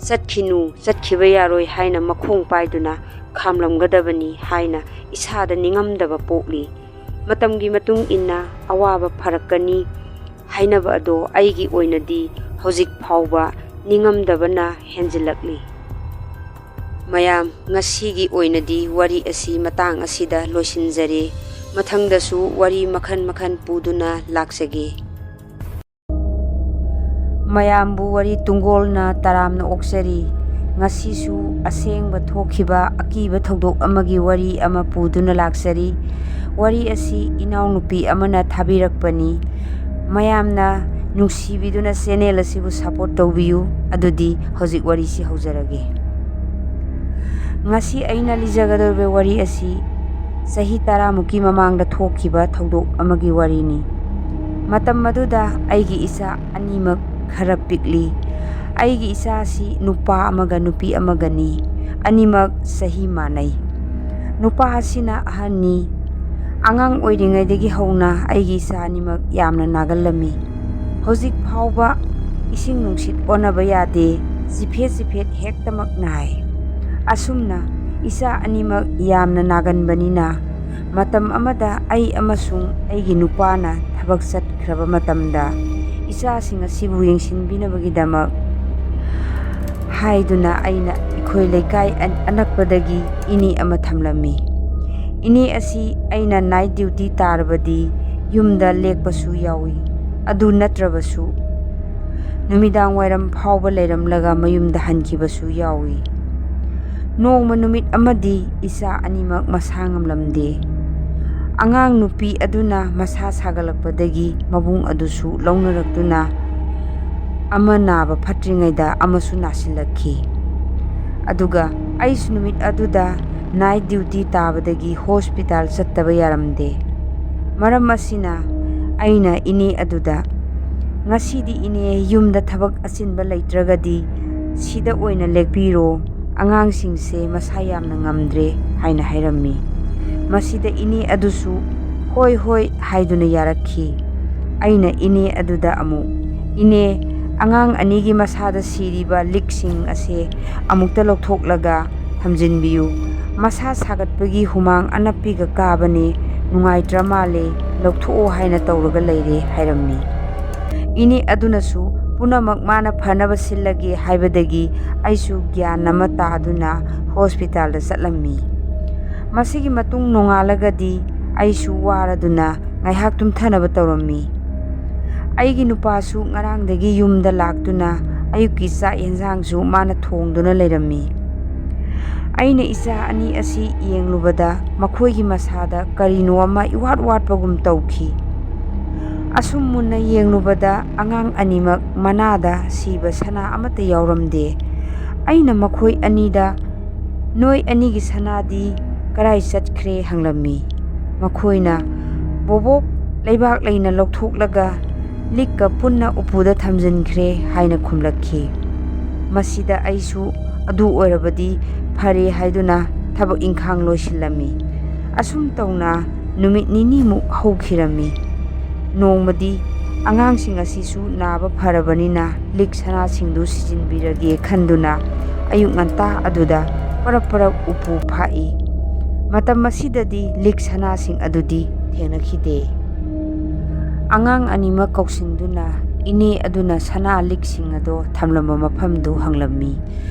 "ꯆꯠꯈꯤꯅꯨ, ꯆꯠꯈꯤꯕ ꯌꯥꯔꯣꯏ" ꯍꯥꯏꯅ ꯃꯈꯣꯡ ꯄꯥꯏꯗꯨꯅ ꯈꯥꯝꯂꯝꯒꯗꯕꯅꯤ ꯍꯥꯏꯅ ꯏꯁꯥꯗ ꯅꯤꯡꯉꯝꯗꯕ ꯄꯣꯛꯂꯤ꯫ ꯃꯇꯝꯒꯤ ꯃꯇꯨꯡ ꯏꯟꯅ ꯑꯋꯥꯕ ꯐꯔꯛꯀꯅꯤ ꯍꯥꯏꯅꯕ ꯑꯗꯣ ꯑꯩꯒꯤ ꯑꯣꯏꯅꯗꯤ ꯍꯧꯖꯤꯛ ꯐꯥꯎꯕ ꯅꯤꯡꯉꯝꯗꯕꯅ ꯍꯦꯟꯖꯤꯜꯂꯛꯂꯤ꯫ ꯃꯌꯥꯝ, ꯉꯁꯤꯒꯤ ꯑꯣꯏꯅꯗꯤ ꯋꯥꯔꯤ ꯑꯁꯤ ꯃꯇꯥꯡ ꯑꯁꯤꯗ ꯂꯣꯏꯁꯤꯟꯖꯔꯦ꯫ ꯃꯊꯪꯗꯁꯨ ꯋꯥꯔꯤ ꯃꯈꯜ ꯃꯈꯜ ꯄꯨꯗꯨꯅ ꯂꯥꯛꯆꯒꯦ꯫ ꯃꯌꯥꯝꯕꯨ ꯋꯥꯔꯤ ꯇꯨꯡꯒꯣꯜꯅ ꯇꯔꯥꯝꯅ ꯑꯣꯛꯆꯔꯤ꯫ ꯉꯁꯤꯁꯨ ꯑꯁꯦꯡꯕ ꯊꯣꯛꯈꯤꯕ ꯑꯀꯤꯕ ꯊꯧꯗꯣꯛ ꯑꯃꯒꯤ ꯋꯥꯔꯤ ꯑꯃ ꯄꯨꯗꯨꯅ ꯂꯥꯛꯆꯔꯤ꯫ ꯋꯥꯔꯤ ꯑꯁꯤ ꯏꯅꯥꯎꯅꯨꯄꯤ ꯑꯃꯅ ꯊꯥꯕꯤꯔꯛꯄꯅꯤ꯫ ꯃꯌꯥꯝꯅ ꯅꯨꯡꯁꯤꯕꯤꯗꯨꯅ ꯆꯦꯅꯦꯜ ꯑꯁꯤꯕꯨ ꯁꯄꯣꯔꯠ ꯇꯧꯕꯤꯌꯨ꯫ ꯑꯗꯨꯗꯤ ꯍꯧꯖꯤꯛ ꯋꯥꯔꯤꯁꯤ ꯍꯧꯖꯔꯒꯦ꯫ ꯉꯁꯤ ꯑꯩꯅ ꯂꯤꯖꯒꯗꯧꯔꯤꯕ ꯋꯥꯔꯤ ꯑꯁꯤ ꯆꯍꯤ ꯇꯔꯥꯃꯨꯛꯀꯤ ꯃꯃꯥꯡꯗ ꯊꯣꯛꯈꯤꯕ ꯊꯧꯗꯣꯛ ꯑꯃꯒꯤ ꯋꯥꯔꯤꯅꯤ꯫ ꯃꯇꯝ ꯑꯗꯨꯗ ꯑꯩꯒꯤ ꯏꯆꯥ ꯑꯅꯤꯃꯛ ꯈꯔ ꯄꯤꯛꯂꯤ꯫ ꯑꯩꯒꯤ ꯏꯆꯥꯁꯤ ꯅꯨꯄꯥ ꯑꯃꯒ ꯅꯨꯄꯤ ꯑꯃꯒꯅꯤ꯫ ꯑꯅꯤꯃꯛ ꯆꯍꯤ ꯃꯥꯟꯅꯩ꯫ ꯅꯨꯄꯥ ꯑꯁꯤꯅ ꯑꯍꯟꯅꯤ꯫ ꯑꯉꯥꯡ ꯑꯣꯏꯔꯤꯉꯩꯗꯒꯤ ꯍꯧꯅ ꯑꯩꯒꯤ ꯏꯆꯥ ꯑꯅꯤꯃꯛ ꯌꯥꯝꯅ ꯅꯥꯒꯜꯂꯝꯃꯤ꯫ ꯍꯧꯖꯤꯛ ꯐꯥꯎꯕ ꯏꯁꯤꯡ ꯅꯨꯡꯁꯤꯠ ꯑꯣꯟꯅꯕ ꯌꯥꯗꯦ꯫ ꯆꯤꯐꯦꯠ ꯆꯤꯐꯦꯠ ꯍꯦꯛꯇꯃꯛ ꯅꯥꯏ꯫ ꯑꯁꯨꯝꯅ ꯏꯆꯥ ꯑꯅꯤꯃꯛ ꯌꯥꯝꯅ ꯅꯥꯒꯟꯕꯅꯤꯅ, ꯃꯇꯝ ꯑꯃꯗ ꯑꯩ ꯑꯃꯁꯨꯡ ꯑꯩꯒꯤ ꯅꯨꯄꯥꯅ ꯊꯕꯛ ꯆꯠꯈ꯭ꯔꯕ ꯃꯇꯝꯗ, ꯏꯆꯥꯁꯤꯡ ꯑꯁꯤꯕꯨ ꯌꯦꯡꯁꯤꯟꯕꯤꯅꯕꯒꯤꯗꯃꯛ ꯍꯥꯏꯗꯨꯅ ꯑꯩꯅ ꯑꯩꯈꯣꯏ ꯂꯩꯀꯥꯏ ꯑꯟ-, ꯑꯅꯛꯄꯗꯒꯤ ꯏꯅꯦ ꯑꯃ ꯊꯝꯂꯝꯃꯤ꯫ ꯏꯅꯦ ꯑꯁꯤ ꯑꯩꯅ ꯅꯥꯏꯠ ꯗ꯭ꯌꯨꯇꯤ ꯇꯥꯔꯕꯗꯤ ꯌꯨꯝꯗ ꯂꯦꯛꯄꯁꯨ ꯌꯥꯎꯏ꯫ ꯑꯗꯨ ꯅꯠꯇ꯭ꯔꯕꯁꯨ ꯅꯨꯃꯤꯗꯥꯡ ꯋꯥꯏꯔꯝ ꯐꯥꯎꯕ ꯂꯩꯔꯝꯂꯒ ꯃꯌꯨꯝꯗ ꯍꯟꯈꯤꯕꯁꯨ ꯌꯥꯎꯏ꯫ ꯅꯣꯡꯃ ꯅꯨꯃꯤꯠ ꯑꯃꯗꯤ ꯏꯆꯥ ꯑꯅꯤꯃꯛ ꯃꯁꯥ ꯉꯝꯂꯝꯗꯦ꯫ ꯑꯉꯥꯡ ꯅꯨꯄꯤ ꯑꯗꯨꯅ ꯃꯁꯥ ꯁꯥꯒꯠꯂꯛꯄꯗꯒꯤ ꯃꯕꯨꯡ ꯑꯗꯨꯁꯨ ꯂꯧꯅꯔꯛꯇꯨꯅ ꯑꯃ ꯅꯥꯕ ꯐꯠꯇ꯭ꯔꯤꯉꯩꯗ ꯑꯃꯁꯨ ꯅꯥꯁꯤꯜꯂꯛꯈꯤ꯫ ꯑꯗꯨꯒ ꯑꯩꯁꯨ ꯅꯨꯃꯤꯠ ꯑꯗꯨꯗ ꯅꯥꯏꯠ ꯗ꯭ꯌꯨꯇꯤ ꯇꯥꯕꯗꯒꯤ ꯍꯣꯁꯄꯤꯇꯥꯜ ꯆꯠꯇꯕ ꯌꯥꯔꯝꯗꯦ꯫ ꯃꯔꯝ ꯑꯁꯤꯅ ꯑꯩꯅ ꯏꯅꯦ ꯑꯗꯨꯗ, "ꯉꯁꯤꯗꯤ ꯏꯅꯦ ꯌꯨꯝꯗ ꯊꯕꯛ ꯑꯆꯤꯟꯕ ꯂꯩꯇ꯭ꯔꯒꯗꯤ ꯁꯤꯗ ꯑꯣꯏꯅ ꯂꯦꯛꯄꯤꯔꯣ, ꯑꯉꯥꯡꯁꯤꯡꯁꯦ ꯃꯁꯥ ꯌꯥꯝꯅ ꯉꯝꯗ꯭ꯔꯦ" ꯍꯥꯏꯅ ꯍꯥꯏꯔꯝꯃꯤ꯫ ꯃꯁꯤꯗ ꯏꯅꯦ ꯑꯗꯨꯁꯨ "ꯍꯣꯏ, ꯍꯣꯏ" ꯍꯥꯏꯗꯨꯅ ꯌꯥꯔꯛꯈꯤ꯫ ꯑꯩꯅ ꯏꯅꯦ ꯑꯗꯨꯗ ꯑꯃꯨꯛ, "ꯏꯅꯦ, ꯑꯉꯥꯡ ꯑꯅꯤꯒꯤ ꯃꯁꯥꯗ ꯁꯤꯔꯤꯕ ꯂꯤꯛꯁꯤꯡ ꯑꯁꯦ ꯑꯃꯨꯛꯇ ꯂꯧꯊꯣꯛꯂꯒ ꯊꯝꯖꯤꯟꯕꯤꯌꯨ꯫ ꯃꯁꯥ ꯁꯥꯒꯠꯄꯒꯤ ꯍꯨꯃꯥꯡ ꯑꯅꯞꯄꯤꯒ ꯀꯥꯕꯅꯦ, ꯅꯨꯡꯉꯥꯏꯇ꯭ꯔ ꯃꯥꯜꯂꯦ, ꯂꯧꯊꯣꯛꯑꯣ ꯍꯥꯏꯅ ꯇꯧꯔꯒ ꯂꯩꯔꯦ" ꯍꯥꯏꯔꯝꯃꯤ꯫ ꯏꯅꯦ ꯑꯗꯨꯅꯁꯨ ꯄꯨꯝꯅꯃꯛ ꯃꯥꯅ ꯐꯅꯕ ꯁꯤꯜꯂꯒꯦ ꯍꯥꯏꯕꯗꯒꯤ ꯑꯩꯁꯨ ꯒ꯭ꯌꯥꯟ ꯑꯃ ꯇꯥꯗꯨꯅ ꯍꯣꯁꯄꯤꯇꯥꯜꯗ ꯆꯠꯂꯝꯃꯤ꯫ ꯃꯁꯤꯒꯤ ꯃꯇꯨꯡ ꯅꯣꯡꯉꯥꯜꯂꯒꯗꯤ ꯑꯩꯁꯨ ꯋꯥꯔꯗꯨꯅ ꯉꯥꯏꯍꯥꯛ ꯇꯨꯝꯊꯅꯕ ꯇꯧꯔꯝꯃꯤ꯫ ꯑꯩꯒꯤ ꯅꯨꯄꯥꯁꯨ ꯉꯔꯥꯡꯗꯒꯤ ꯌꯨꯝꯗ ꯂꯥꯛꯇꯨꯅ ꯑꯌꯨꯛꯀꯤ ꯆꯥꯛ ꯌꯦꯟꯁꯥꯡꯁꯨ ꯃꯥꯅ ꯊꯣꯡꯗꯨꯅ ꯂꯩꯔꯝꯃꯤ꯫ ꯑꯩꯅ ꯏꯆꯥ ꯑꯅꯤ ꯑꯁꯤ ꯌꯦꯡꯂꯨꯕꯗ ꯃꯈꯣꯏꯒꯤ ꯃꯁꯥꯗ ꯀꯔꯤꯅꯣ ꯑꯃ ꯏꯋꯥꯠ ꯋꯥꯠꯄꯒꯨꯝ ꯇꯧꯈꯤ꯫ ꯑꯁꯨꯝ ꯃꯨꯟꯅ ꯌꯦꯡꯂꯨꯕꯗ ꯑꯉꯥꯡ ꯑꯅꯤꯃꯛ ꯃꯅꯥꯗ ꯁꯤꯕ ꯁꯅꯥ ꯑꯃꯠꯇ ꯌꯥꯎꯔꯝꯗꯦ꯫ ꯑꯩꯅ ꯃꯈꯣꯏ ꯑꯅꯤꯗ, "ꯅꯣꯏ ꯑꯅꯤꯒꯤ ꯁꯅꯥꯗꯤ ꯀꯔꯥꯏ ꯆꯠꯈ꯭ꯔꯦ?" ꯍꯪꯂꯝꯃꯤ꯫ ꯃꯈꯣꯏꯅ, "ꯕꯣꯕꯣꯛ ꯂꯩꯕꯥꯛ ꯂꯩꯅ ꯂꯧꯊꯣꯛꯂꯒ ꯂꯤꯛꯀ ꯄꯨꯟꯅ ꯎꯄꯨꯗ ꯊꯝꯖꯤꯟꯈ꯭ꯔꯦ" ꯍꯥꯏꯅ ꯈꯨꯝꯂꯛꯈꯤ꯫ ꯃꯁꯤꯗ ꯑꯩꯁꯨ ꯑꯗꯨ ꯑꯣꯏꯔꯕꯗꯤ ꯐꯔꯦ ꯍꯥꯏꯗꯨꯅ ꯊꯕꯛ ꯏꯪꯈꯥꯡ ꯂꯣꯏꯁꯤꯜꯂꯝꯃꯤ꯫ ꯑꯁꯨꯝ ꯇꯧꯅ ꯅꯨꯃꯤꯠ ꯅꯤꯅꯤꯃꯨꯛ ꯍꯧꯈꯤꯔꯝꯃꯤ꯫ ꯅꯣꯡꯃꯗꯤ ꯑꯉꯥꯡꯁꯤꯡ ꯑꯁꯤꯁꯨ ꯅꯥꯕ ꯐꯔꯕꯅꯤꯅ ꯂꯤꯛ ꯁꯅꯥꯁꯤꯡꯗꯨ ꯁꯤꯖꯤꯟꯕꯤꯔꯒꯦ ꯈꯟꯗꯨꯅ ꯑꯌꯨꯛ ꯉꯟꯇꯥ ꯑꯗꯨꯗ ꯄꯔꯞ ꯄꯔꯞ ꯎꯄꯨ ꯐꯥꯛꯏ꯫ ꯃꯇꯝ ꯑꯁꯤꯗꯗꯤ ꯂꯤꯛ ꯁꯅꯥꯁꯤꯡ ꯑꯗꯨꯗꯤ ꯊꯦꯡꯅꯈꯤꯗꯦ꯫ ꯑꯉꯥꯡ ꯑꯅꯤꯃꯛ ꯀꯧꯁꯤꯟꯗꯨꯅ ꯏꯅꯦ ꯑꯗꯨꯅ ꯁꯅꯥ ꯂꯤꯛꯁꯤꯡ ꯑꯗꯣ ꯊꯝꯂꯝꯕ ꯃꯐꯝꯗꯨ ꯍꯪꯂꯝꯃꯤ꯫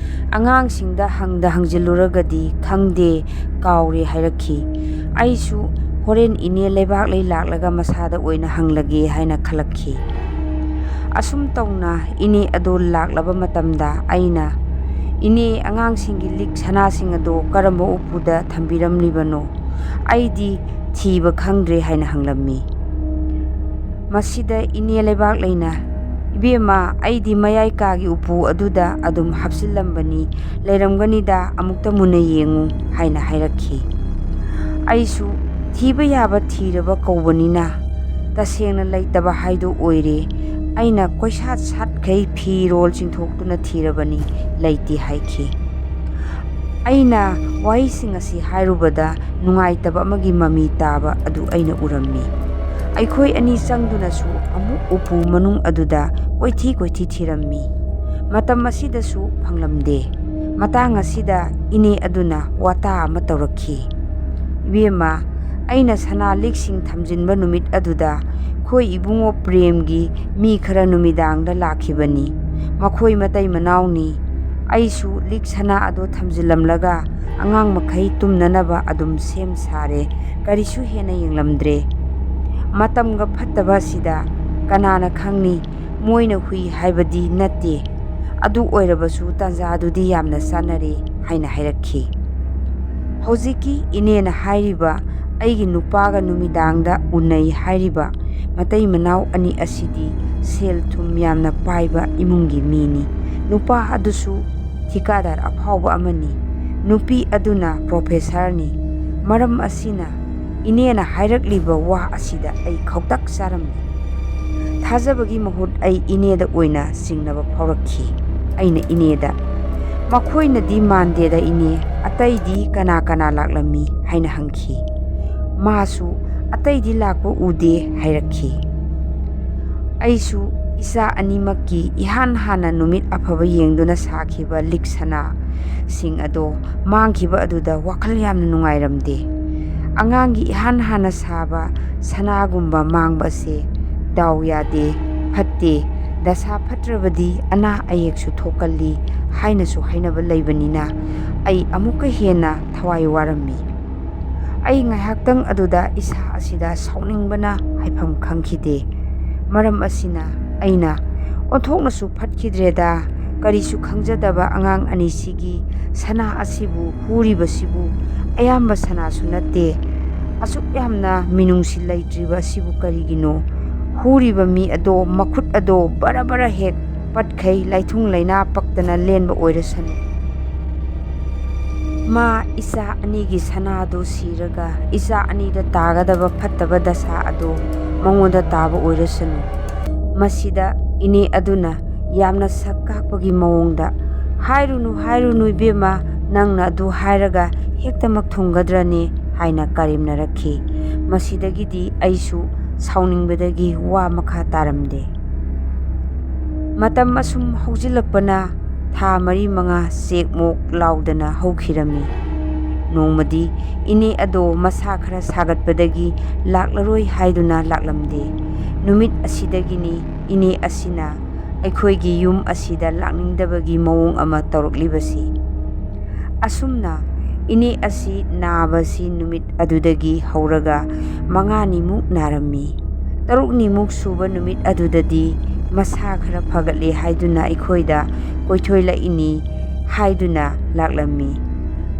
ꯑꯉꯥꯡꯁꯤꯡꯗ ꯍꯪꯗ ꯍꯪꯖꯤꯜꯂꯨꯔꯒꯗꯤ "ꯈꯪꯗꯦ, ꯀꯥꯎꯔꯦ" ꯍꯥꯏꯔꯛꯈꯤ꯫ ꯑꯩꯁꯨ "ꯍꯣꯔꯦꯟ ꯏꯅꯦ ꯂꯩꯕꯥꯛ ꯂꯩ ꯂꯥꯛꯂꯒ ꯃꯁꯥꯗ ꯑꯣꯏꯅ ꯍꯪꯂꯒꯦ" ꯍꯥꯏꯅ ꯈꯜꯂꯛꯈꯤ꯫ ꯑꯁꯨꯝ ꯇꯧꯅ ꯏꯅꯦ ꯑꯗꯣ ꯂꯥꯛꯂꯕ ꯃꯇꯝꯗ ꯑꯩꯅ, "ꯏꯅꯦ, ꯑꯉꯥꯡꯁꯤꯡꯒꯤ ꯂꯤꯛ ꯁꯅꯥꯁꯤꯡ ꯑꯗꯣ ꯀꯔꯝꯕ ꯎꯄꯨꯗ ꯊꯝꯕꯤꯔꯝꯂꯤꯕꯅꯣ? ꯑꯩꯗꯤ ꯊꯤꯕ ꯈꯪꯗ꯭ꯔꯦ" ꯍꯥꯏꯅ ꯍꯪꯂꯝꯃꯤ꯫ ꯃꯁꯤꯗ ꯏꯅꯦ ꯂꯩꯕꯥꯛ ꯂꯩꯅ, "ꯏꯕꯦꯝꯃ, ꯑꯩꯗꯤ ꯃꯌꯥꯏ ꯀꯥꯒꯤ ꯎꯄꯨ ꯑꯗꯨꯗ ꯑꯗꯨꯝ ꯍꯥꯞꯆꯤꯜꯂꯝꯕꯅꯤ, ꯂꯩꯔꯝꯒꯅꯤꯗ, ꯑꯃꯨꯛꯇ ꯃꯨꯟꯅ ꯌꯦꯡꯉꯨ" ꯍꯥꯏꯅ ꯍꯥꯏꯔꯛꯈꯤ꯫ ꯑꯩꯁꯨ ꯊꯤꯕ ꯌꯥꯕ ꯊꯤꯔꯕ ꯀꯧꯕꯅꯤꯅ ꯇꯁꯦꯡꯅ ꯂꯩꯇꯕ ꯍꯥꯏꯗꯨ ꯑꯣꯏꯔꯦ꯫ ꯑꯩꯅ ꯀꯣꯏꯁꯥꯠ ꯁꯥꯠꯈꯩ ꯐꯤꯔꯣꯜ ꯆꯤꯡꯊꯣꯛꯇꯨꯅ ꯊꯤꯔꯕꯅꯤ, ꯂꯩꯇꯦ ꯍꯥꯏꯈꯤ꯫ ꯑꯩꯅ ꯋꯥꯍꯩꯁꯤꯡ ꯑꯁꯤ ꯍꯥꯏꯔꯨꯕꯗ ꯅꯨꯡꯉꯥꯏꯇꯕ ꯑꯃꯒꯤ ꯃꯃꯤ ꯇꯥꯕ ꯑꯗꯨ ꯑꯩꯅ ꯎꯔꯝꯃꯤ꯫ ꯑꯩꯈꯣꯏ ꯑꯅꯤ ꯆꯪꯗꯨꯅꯁꯨ ꯑꯃꯨꯛ ꯎꯄꯨ ꯃꯅꯨꯡ ꯑꯗꯨꯗ ꯀꯣꯏꯊꯤ ꯀꯣꯏꯊꯤ ꯊꯤꯔꯝꯃꯤ꯫ ꯃꯇꯝ ꯑꯁꯤꯗꯁꯨ ꯐꯪꯂꯝꯗꯦ꯫ ꯃꯇꯥꯡ ꯑꯁꯤꯗ ꯏꯅꯦ ꯑꯗꯨꯅ ꯋꯥꯇꯥ ꯑꯃ ꯇꯧꯔꯛꯈꯤ꯫ "ꯏꯕꯦꯝꯃ, ꯑꯩꯅ ꯁꯅꯥ ꯂꯤꯛꯁꯤꯡ ꯊꯝꯖꯤꯟꯕ ꯅꯨꯃꯤꯠ ꯑꯗꯨꯗ ꯑꯩꯈꯣꯏ ꯏꯕꯨꯡꯉꯣ ꯄ꯭ꯔꯦꯝꯒꯤ ꯃꯤ ꯈꯔ ꯅꯨꯃꯤꯗꯥꯡꯗ ꯂꯥꯛꯈꯤꯕꯅꯤ꯫ ꯃꯈꯣꯏ ꯃꯇꯩ ꯃꯅꯥꯎꯅꯤ꯫ ꯑꯩꯁꯨ ꯂꯤꯛ ꯁꯅꯥ ꯑꯗꯨ ꯊꯝꯖꯤꯜꯂꯝꯂꯒ ꯑꯉꯥꯡ ꯃꯈꯩ ꯇꯨꯝꯅꯅꯕ ꯑꯗꯨꯝ ꯁꯦꯝ ꯁꯥꯔꯦ꯫ ꯀꯔꯤꯁꯨ ꯍꯦꯟꯅ ꯌꯦꯡꯂꯝꯗ꯭ꯔꯦ꯫ ꯃꯇꯝꯒ ꯐꯠꯇꯕ ꯑꯁꯤꯗ ꯀꯅꯥꯅ ꯈꯪꯅꯤ? ꯃꯣꯏꯅ ꯍꯨꯏ ꯍꯥꯏꯕꯗꯤ ꯅꯠꯇꯦ꯫ ꯑꯗꯨ ꯑꯣꯏꯔꯕꯁꯨ ꯇꯥꯟꯖꯥꯗꯨꯗꯤ ꯌꯥꯝꯅ ꯆꯥꯟꯅꯔꯦ ꯍꯥꯏꯅ ꯍꯥꯏꯔꯛꯈꯤ꯫ ꯍꯧꯖꯤꯛꯀꯤ ꯏꯅꯦꯅ ꯍꯥꯏꯔꯤꯕ ꯑꯩꯒꯤ ꯅꯨꯄꯥꯒ ꯅꯨꯃꯤꯗꯥꯡꯗ ꯎꯅꯩ ꯍꯥꯏꯔꯤꯕ ꯃꯇꯩ ꯃꯅꯥꯎ ꯑꯅꯤ ꯑꯁꯤꯗꯤ ꯁꯦꯜ ꯊꯨꯝ ꯌꯥꯝꯅ ꯄꯥꯏꯕ ꯏꯃꯨꯡꯒꯤ ꯃꯤꯅꯤ꯫ ꯅꯨꯄꯥ ꯑꯗꯨꯁꯨ ꯊꯤꯀꯥꯗꯥꯔ ꯑꯐꯥꯎꯕ ꯑꯃꯅꯤ꯫ ꯅꯨꯄꯤ ꯑꯗꯨꯅ ꯄ꯭ꯔꯣꯐꯦꯁꯔꯅꯤ꯫ ꯃꯔꯝ ꯑꯁꯤꯅ ꯏꯅꯦꯅ ꯍꯥꯏꯔꯛꯂꯤꯕ ꯋꯥ ꯑꯁꯤꯗ ꯑꯩ ꯈꯧꯇꯛ ꯆꯥꯔꯝꯃꯤ꯫ ꯊꯥꯖꯕꯒꯤ ꯃꯍꯨꯠ ꯑꯩ ꯏꯅꯦꯗ ꯑꯣꯏꯅ ꯆꯤꯡꯅꯕ ꯐꯥꯎꯔꯛꯈꯤ꯫ ꯑꯩꯅ ꯏꯅꯦꯗ, "ꯃꯈꯣꯏꯅꯗꯤ ꯃꯥꯟꯗꯦꯗ ꯏꯅꯦ, ꯑꯇꯩꯗꯤ ꯀꯅꯥ ꯀꯅꯥ ꯂꯥꯛꯂꯝꯃꯤ?" ꯍꯥꯏꯅ ꯍꯪꯈꯤ꯫ ꯃꯥꯁꯨ, "ꯑꯇꯩꯗꯤ ꯂꯥꯛꯄ ꯎꯗꯦ" ꯍꯥꯏꯔꯛꯈꯤ꯫ ꯑꯩꯁꯨ ꯏꯆꯥ ꯑꯅꯤꯃꯛꯀꯤ ꯏꯍꯥꯟ ꯍꯥꯟꯅ ꯅꯨꯃꯤꯠ ꯑꯐꯕ ꯌꯦꯡꯗꯨꯅ ꯁꯥꯈꯤꯕ ꯂꯤꯛ ꯁꯅꯥꯁꯤꯡ ꯑꯗꯣ ꯃꯥꯡꯈꯤꯕ ꯑꯗꯨꯗ ꯋꯥꯈꯜ ꯌꯥꯝꯅ ꯅꯨꯡꯉꯥꯏꯔꯝꯗꯦ꯫ ꯑꯉꯥꯡꯒꯤ ꯏꯍꯥꯟ ꯍꯥꯟꯅ ꯁꯥꯕ ꯁꯅꯥꯒꯨꯝꯕ ꯃꯥꯡꯕꯁꯦ ꯗꯥꯎ ꯌꯥꯗꯦ, ꯐꯠꯇꯦ, ꯗꯁꯥ ꯐꯠꯇ꯭ꯔꯕꯗꯤ ꯑꯅꯥ ꯑꯌꯦꯛꯁꯨ ꯊꯣꯛꯀꯜꯂꯤ ꯍꯥꯏꯅꯁꯨ ꯍꯥꯏꯅꯕ ꯂꯩꯕꯅꯤꯅ ꯑꯩ ꯑꯃꯨꯛꯀ ꯍꯦꯟꯅ ꯊꯋꯥꯏ ꯋꯥꯔꯝꯃꯤ꯫ ꯑꯩ ꯉꯥꯏꯍꯥꯛꯇꯪ ꯑꯗꯨꯗ ꯏꯁꯥ ꯑꯁꯤꯗ ꯁꯥꯎꯅꯤꯡꯕꯅ ꯍꯥꯏꯐꯝ ꯈꯪꯈꯤꯗꯦ꯫ ꯃꯔꯝ ꯑꯁꯤꯅ ꯑꯩꯅ, "ꯑꯣꯟꯊꯣꯛꯅꯁꯨ ꯐꯠꯈꯤꯗ꯭ꯔꯦꯗ, ꯀꯔꯤꯁꯨ ꯈꯪꯖꯗꯕ ꯑꯉꯥꯡ ꯑꯅꯤꯁꯤꯒꯤ ꯁꯅꯥ ꯑꯁꯤꯕꯨ ꯍꯨꯔꯤꯕꯁꯤꯕꯨ ꯑꯌꯥꯝꯕ ꯁꯅꯥꯁꯨ ꯅꯠꯇꯦ꯫ ꯑꯁꯨꯛ ꯌꯥꯝꯅ ꯃꯤꯅꯨꯡꯁꯤ ꯂꯩꯇ꯭ꯔꯤꯕ ꯑꯁꯤꯕꯨ ꯀꯔꯤꯒꯤꯅꯣ? ꯍꯨꯔꯤꯕ ꯃꯤ ꯑꯗꯣ ꯃꯈꯨꯠ ꯑꯗꯣ ꯕꯔ ꯕꯔ ꯍꯦꯛ ꯄꯠꯈꯩ ꯂꯥꯏꯊꯨꯡ ꯂꯩꯅꯥ ꯄꯛꯇꯅ ꯂꯦꯟꯕ ꯑꯣꯏꯔꯁꯅꯨ꯫ ꯃꯥ ꯏꯆꯥ ꯑꯅꯤꯒꯤ ꯁꯅꯥꯗꯨ ꯁꯤꯔꯒ ꯏꯆꯥ ꯑꯅꯤꯗ ꯇꯥꯒꯗꯕ ꯐꯠꯇꯕ ꯗꯁꯥ ꯑꯗꯨ ꯃꯉꯣꯟꯗ ꯇꯥꯕ ꯑꯣꯏꯔꯁꯅꯨ꯫" ꯃꯁꯤꯗ ꯏꯅꯦ ꯑꯗꯨꯅ ꯌꯥꯝꯅ ꯁꯛ ꯀꯥꯛꯄꯒꯤ ꯃꯑꯣꯡꯗ, "ꯍꯥꯏꯔꯨꯅꯨ, ꯍꯥꯏꯔꯨꯅꯨ ꯏꯕꯦꯝꯃ, ꯅꯪꯅ ꯑꯗꯨ ꯍꯥꯏꯔꯒ ꯍꯦꯛꯇꯃꯛ ꯊꯨꯡꯒꯗ꯭ꯔꯅꯦ?" ꯍꯥꯏꯅ ꯀꯔꯦꯝꯅꯔꯛꯈꯤ꯫ ꯃꯁꯤꯗꯒꯤꯗꯤ ꯑꯩꯁꯨ ꯁꯥꯎꯅꯤꯡꯕꯗꯒꯤ ꯋꯥ ꯃꯈꯥ ꯇꯥꯔꯝꯗꯦ꯫ ꯃꯇꯝ ꯑꯁꯨꯝ ꯍꯧꯖꯤꯜꯂꯛꯄꯅ ꯊꯥ ꯃꯔꯤ ꯃꯉꯥ ꯆꯦꯛꯃꯣꯛ ꯂꯥꯎꯗꯅ ꯍꯧꯈꯤꯔꯝꯃꯤ꯫ ꯅꯣꯡꯃꯗꯤ ꯏꯅꯦ ꯑꯗꯣ ꯃꯁꯥ ꯈꯔ ꯁꯥꯒꯠꯄꯗꯒꯤ ꯂꯥꯛꯂꯔꯣꯏ ꯍꯥꯏꯗꯨꯅ ꯂꯥꯛꯂꯝꯗꯦ꯫ ꯅꯨꯃꯤꯠ ꯑꯁꯤꯗꯒꯤꯅꯤ ꯏꯅꯦ ꯑꯁꯤꯅ ꯑꯩꯈꯣꯏꯒꯤ ꯌꯨꯝ ꯑꯁꯤꯗ ꯂꯥꯛꯅꯤꯡꯗꯕꯒꯤ ꯃꯑꯣꯡ ꯑꯃ ꯇꯧꯔꯛꯂꯤꯕꯁꯤ꯫ ꯑꯁꯨꯝꯅ ꯏꯅꯦ ꯑꯁꯤ ꯅꯥꯕꯁꯤ ꯅꯨꯃꯤꯠ ꯑꯗꯨꯗꯒꯤ ꯍꯧꯔꯒ ꯃꯉꯥꯅꯤꯃꯨꯛ ꯅꯥꯔꯝꯃꯤ꯫ ꯇꯔꯨꯛꯅꯤꯃꯨꯛ ꯁꯨꯕ ꯅꯨꯃꯤꯠ ꯑꯗꯨꯗꯗꯤ ꯃꯁꯥ ꯈꯔ ꯐꯒꯠꯂꯦ ꯍꯥꯏꯗꯨꯅ ꯑꯩꯈꯣꯏꯗ ꯀꯣꯏꯊꯣꯏꯂꯛꯏꯅꯤ" ꯍꯥꯏꯗꯨꯅ ꯂꯥꯛꯂꯝꯃꯤ꯫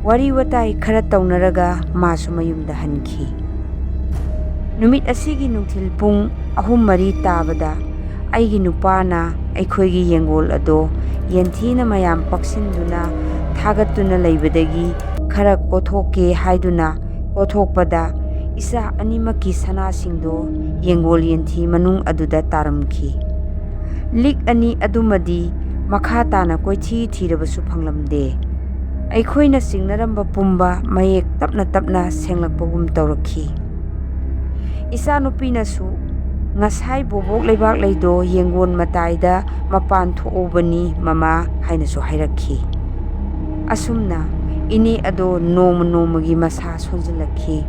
ꯋꯥꯔꯤ ꯋꯥꯇꯥꯏ ꯈꯔ ꯇꯧꯅꯔꯒ ꯃꯥꯁꯨ ꯃꯌꯨꯝꯗ ꯍꯟꯈꯤ꯫ ꯅꯨꯃꯤꯠ ꯑꯁꯤꯒꯤ ꯅꯨꯡꯊꯤꯜ ꯄꯨꯡ ꯑꯍꯨꯝ ꯃꯔꯤ ꯇꯥꯕꯗ ꯑꯩꯒꯤ ꯅꯨꯄꯥꯅ ꯑꯩꯈꯣꯏꯒꯤ ꯌꯦꯡꯒꯣꯜ ꯑꯗꯣ ꯌꯦꯟꯊꯤꯅ ꯃꯌꯥꯝ ꯄꯛꯁꯤꯟꯗꯨꯅ ꯊꯥꯒꯠꯇꯨꯅ ꯂꯩꯕꯗꯒꯤ ꯈꯔ ꯀꯣꯊꯣꯛꯀꯦ ꯍꯥꯏꯗꯨꯅ ꯀꯣꯊꯣꯛꯄꯗ ꯏꯆꯥ ꯑꯅꯤꯃꯛꯀꯤ ꯁꯅꯥꯁꯤꯡꯗꯣ ꯌꯦꯡꯒꯣꯜ ꯌꯦꯟꯊꯤ ꯃꯅꯨꯡ ꯑꯗꯨꯗ ꯇꯥꯔꯝꯈꯤ꯫ ꯂꯤꯛ ꯑꯅꯤ ꯑꯗꯨꯃꯗꯤ ꯃꯈꯥ ꯇꯥꯅ ꯀꯣꯏꯊꯤ ꯊꯤꯔꯕꯁꯨ ꯐꯪꯂꯝꯗꯦ꯫ ꯑꯩꯈꯣꯏꯅ ꯆꯤꯡꯅꯔꯝꯕ ꯄꯨꯝꯕ ꯃꯌꯦꯛ ꯇꯞꯅ ꯇꯞꯅ ꯁꯦꯡꯂꯛꯄꯒꯨꯝ ꯇꯧꯔꯛꯈꯤ꯫ ꯏꯆꯥꯅꯨꯄꯤꯅꯁꯨ, "ꯉꯁꯥꯏ ꯕꯣꯕꯣꯛ ꯂꯩꯕꯥꯛ ꯂꯩꯗꯣ ꯌꯦꯡꯒꯣꯟ ꯃꯇꯥꯏꯗ ꯃꯄꯥꯟ ꯊꯣꯛꯎꯕꯅꯤ ꯃꯃꯥ" ꯍꯥꯏꯅꯁꯨ ꯍꯥꯏꯔꯛꯈꯤ꯫ ꯑꯁꯨꯝꯅ ꯏꯅꯦ ꯑꯗꯣ ꯅꯣꯡꯃ ꯅꯣꯡꯃꯒꯤ ꯃꯁꯥ ꯁꯣꯟꯖꯤꯜꯂꯛꯈꯤ꯫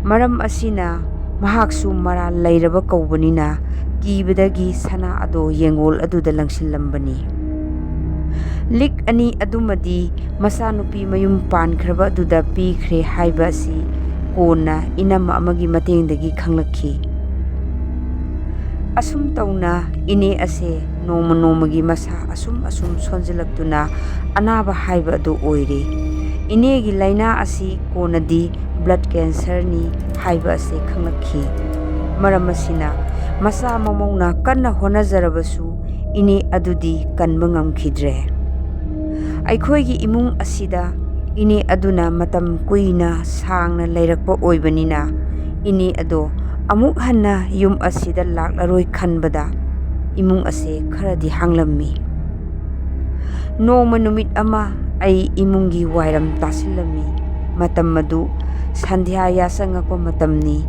ꯃꯔꯝ ꯑꯁꯤꯅ ꯃꯍꯥꯛꯁꯨ ꯃꯔꯥꯜ ꯂꯩꯔꯕ ꯀꯧꯕꯅꯤꯅ ꯀꯤꯕꯗꯒꯤ ꯁꯅꯥ ꯑꯗꯣ ꯌꯦꯡꯒꯣꯜ ꯑꯗꯨꯗ ꯂꯪꯁꯤꯜꯂꯝꯕꯅꯤ꯫ ꯂꯤꯛ ꯑꯅꯤ ꯑꯗꯨꯃꯗꯤ ꯃꯆꯥꯅꯨꯄꯤ ꯃꯌꯨꯝ ꯄꯥꯟꯈ꯭ꯔꯕ ꯑꯗꯨꯗ ꯄꯤꯈ꯭ꯔꯦ ꯍꯥꯏꯕ ꯑꯁꯤ ꯀꯣꯟꯅ ꯏꯅꯝꯃ ꯑꯃꯒꯤ ꯃꯇꯦꯡꯗꯒꯤ ꯈꯪꯂꯛꯈꯤ꯫ ꯑꯁꯨꯝ ꯇꯧꯅ ꯏꯅꯦ ꯑꯁꯦ ꯅꯣꯡꯃ ꯅꯣꯡꯃꯒꯤ ꯃꯁꯥ ꯑꯁꯨꯝ ꯑꯁꯨꯝ ꯁꯣꯟꯖꯤꯜꯂꯛꯇꯨꯅ ꯑꯅꯥꯕ ꯍꯥꯏꯕ ꯑꯗꯨ ꯑꯣꯏꯔꯦ꯫ ꯏꯅꯦꯒꯤ ꯂꯥꯏꯅꯥ ꯑꯁꯤ ꯀꯣꯟꯅꯗꯤ blood cancerꯅꯤ ꯍꯥꯏꯕ ꯑꯁꯤ ꯈꯪꯂꯛꯈꯤ꯫ ꯃꯔꯝ ꯑꯁꯤꯅ ꯃꯆꯥ ꯃꯃꯧꯅ ꯀꯟꯅ ꯍꯣꯠꯅꯖꯔꯕꯁꯨ ꯏꯅꯦ ꯑꯗꯨꯗꯤ ꯀꯟꯕ ꯉꯝꯈꯤꯗ꯭ꯔꯦ꯫ ꯑꯩꯈꯣꯏꯒꯤ ꯏꯃꯨꯡ ꯑꯁꯤꯗ ꯏꯅꯦ ꯑꯗꯨꯅ ꯃꯇꯝ ꯀꯨꯏꯅ ꯁꯥꯡꯅ ꯂꯩꯔꯛꯄ ꯑꯣꯏꯕꯅꯤꯅ ꯏꯅꯦ ꯑꯗꯣ ꯑꯃꯨꯛ ꯍꯟꯅ ꯌꯨꯝ ꯑꯁꯤꯗ ꯂꯥꯛꯂꯔꯣꯏ ꯈꯟꯕꯗ ꯏꯃꯨꯡ ꯑꯁꯦ ꯈꯔꯗꯤ ꯍꯥꯡꯂꯝꯃꯤ꯫ ꯅꯣꯡꯃ ꯅꯨꯃꯤꯠ ꯑꯃ ꯑꯩ ꯏꯃꯨꯡꯒꯤ ꯋꯥꯏꯔꯝ ꯇꯥꯁꯤꯜꯂꯝꯃꯤ꯫ ꯃꯇꯝ ꯑꯗꯨ ꯁꯟꯙ꯭ꯌꯥ ꯌꯥꯆꯪꯉꯛꯄ ꯃꯇꯝꯅꯤ꯫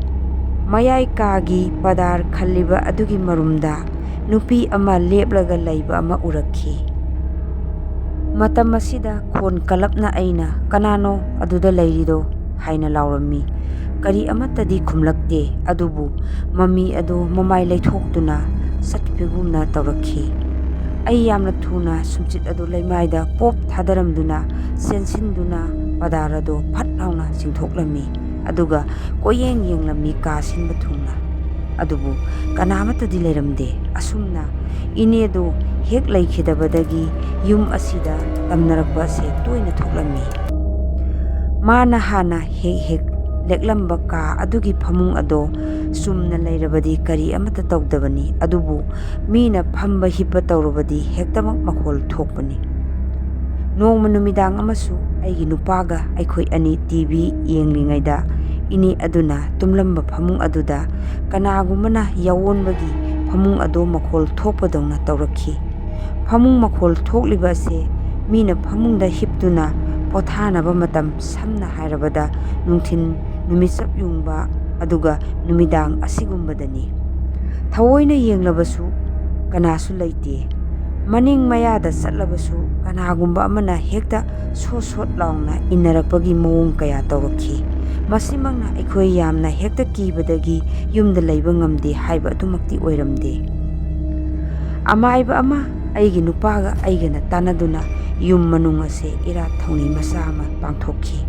ꯃꯌꯥꯏ ꯀꯥꯒꯤ ꯄꯗꯥꯔ ꯈꯜꯂꯤꯕ ꯑꯗꯨꯒꯤ ꯃꯔꯨꯝꯗ ꯅꯨꯄꯤ ꯑꯃ ꯂꯦꯞꯂꯒ ꯂꯩꯕ ꯑꯃ ꯎꯔꯛꯈꯤ꯫ ꯃꯇꯝ ꯑꯁꯤꯗ ꯈꯣꯟ ꯀꯜꯂꯞꯅ ꯑꯩꯅ, "ꯀꯅꯥꯅꯣ ꯑꯗꯨꯗ ꯂꯩꯔꯤꯗꯣ?" ꯍꯥꯏꯅ ꯂꯥꯎꯔꯝꯃꯤ꯫ ꯀꯔꯤ ꯑꯃꯠꯇꯗꯤ ꯈꯨꯝꯂꯛꯇꯦ, ꯑꯗꯨꯕꯨ ꯃꯃꯤ ꯑꯗꯨ ꯃꯃꯥꯏ ꯂꯩꯊꯣꯛꯇꯨꯅ ꯆꯠꯈꯤꯕꯒꯨꯝꯅ ꯇꯧꯔꯛꯈꯤ꯫ ꯑꯩ ꯌꯥꯝꯅ ꯊꯨꯅ ꯁꯨꯝꯆꯤꯠ ꯑꯗꯨ ꯂꯩꯃꯥꯏꯗ ꯄꯣꯞ ꯊꯥꯗꯔꯝꯗꯨꯅ ꯆꯦꯟꯁꯤꯟꯗꯨꯅ ꯄꯗꯥꯔ ꯑꯗꯨ ꯐꯠ ꯂꯥꯎꯅ ꯆꯤꯡꯊꯣꯛꯂꯝꯃꯤ, ꯑꯗꯨꯒ ꯀꯣꯏꯌꯦꯡ ꯌꯦꯡꯂꯝꯃꯤ ꯀꯥ ꯁꯤꯟꯕ ꯊꯨꯡꯅ꯫ ꯑꯗꯨꯕꯨ ꯀꯅꯥꯃꯠꯇꯗꯤ ꯂꯩꯔꯝꯗꯦ꯫ ꯑꯁꯨꯝꯅ ꯏꯅꯦꯗꯨ ꯍꯦꯛ ꯂꯩꯈꯤꯗꯕꯗꯒꯤ ꯌꯨꯝ ꯑꯁꯤꯗ ꯇꯝꯅꯔꯛꯄ ꯑꯁꯦ ꯇꯣꯏꯅ ꯊꯣꯛꯂꯝꯃꯤ꯫ ꯃꯥꯅ ꯍꯥꯟꯅ ꯍꯦꯛ ꯍꯦꯛ ꯂꯦꯛꯂꯝꯕ ꯀꯥ ꯑꯗꯨꯒꯤ ꯐꯃꯨꯡ ꯑꯗꯣ ꯆꯨꯝꯅ ꯂꯩꯔꯕꯗꯤ ꯀꯔꯤ ꯑꯃꯠꯇ ꯇꯧꯗꯕꯅꯤ, ꯑꯗꯨꯕꯨ ꯃꯤꯅ ꯐꯝꯕ ꯍꯤꯞꯄ ꯇꯧꯔꯕꯗꯤ ꯍꯦꯛꯇꯃꯛ ꯃꯈꯣꯜ ꯊꯣꯛꯄꯅꯤ꯫ ꯅꯣꯡꯃ ꯅꯨꯃꯤꯗꯥꯡ ꯑꯃꯁꯨ ꯑꯩꯒꯤ ꯅꯨꯄꯥꯒ ꯑꯩꯈꯣꯏ ꯑꯅꯤ ꯇꯤ ꯚꯤ ꯌꯦꯡꯂꯤꯉꯩꯗ ꯏꯅꯦ ꯑꯗꯨꯅ ꯇꯨꯝꯂꯝꯕ ꯐꯃꯨꯡ ꯑꯗꯨꯗ ꯀꯅꯥꯒꯨꯝꯕꯅ ꯌꯥꯑꯣꯟꯕꯒꯤ ꯐꯃꯨꯡ ꯑꯗꯣ ꯃꯈꯣꯜ ꯊꯣꯛꯄꯗꯧꯅ ꯇꯧꯔꯛꯈꯤ꯫ ꯐꯃꯨꯡ ꯃꯈꯣꯜ ꯊꯣꯛꯂꯤꯕ ꯑꯁꯦ ꯃꯤꯅ ꯐꯃꯨꯡꯗ ꯍꯤꯞꯇꯨꯅ ꯄꯣꯊꯥꯅꯕ ꯃꯇꯝ, ꯁꯝꯅ ꯍꯥꯏꯔꯕꯗ ꯅꯨꯡꯊꯤꯜ, ꯅꯨꯃꯤꯠꯆꯞ ꯌꯨꯡꯕ, ꯑꯗꯨꯒ ꯅꯨꯃꯤꯗꯥꯡ ꯑꯁꯤꯒꯨꯝꯕꯗꯅꯤ꯫ ꯊꯑꯣꯏꯅ ꯌꯦꯡꯂꯕꯁꯨ ꯀꯅꯥꯁꯨ ꯂꯩꯇꯦ꯫ ꯃꯅꯤꯡ ꯃꯌꯥꯗ ꯆꯠꯂꯕꯁꯨ ꯀꯅꯥꯒꯨꯝꯕ ꯑꯃꯅ ꯍꯦꯛꯇ ꯁꯣꯠ ꯁꯣꯠ ꯂꯥꯎꯅ ꯏꯟꯅꯔꯛꯄꯒꯤ ꯃꯑꯣꯡ ꯀꯌꯥ ꯇꯧꯔꯛꯈꯤ꯫ ꯃꯁꯤꯃꯛꯅ ꯑꯩꯈꯣꯏ ꯌꯥꯝꯅ ꯍꯦꯛꯇ ꯀꯤꯕꯗꯒꯤ ꯌꯨꯝꯗ ꯂꯩꯕ ꯉꯝꯗꯦ ꯍꯥꯏꯕ ꯑꯗꯨꯃꯛꯇꯤ ꯑꯣꯏꯔꯝꯗꯦ꯫ ꯑꯃꯥꯏꯕ ꯑꯃ ꯑꯩꯒꯤ ꯅꯨꯄꯥꯒ ꯑꯩꯒꯅ ꯇꯥꯟꯅꯗꯨꯅ ꯌꯨꯝ ꯃꯅꯨꯡ ꯑꯁꯦ ꯏꯔꯥꯠ ꯊꯧꯅꯤ ꯃꯆꯥ ꯑꯃ ꯄꯥꯡꯊꯣꯛꯈꯤ꯫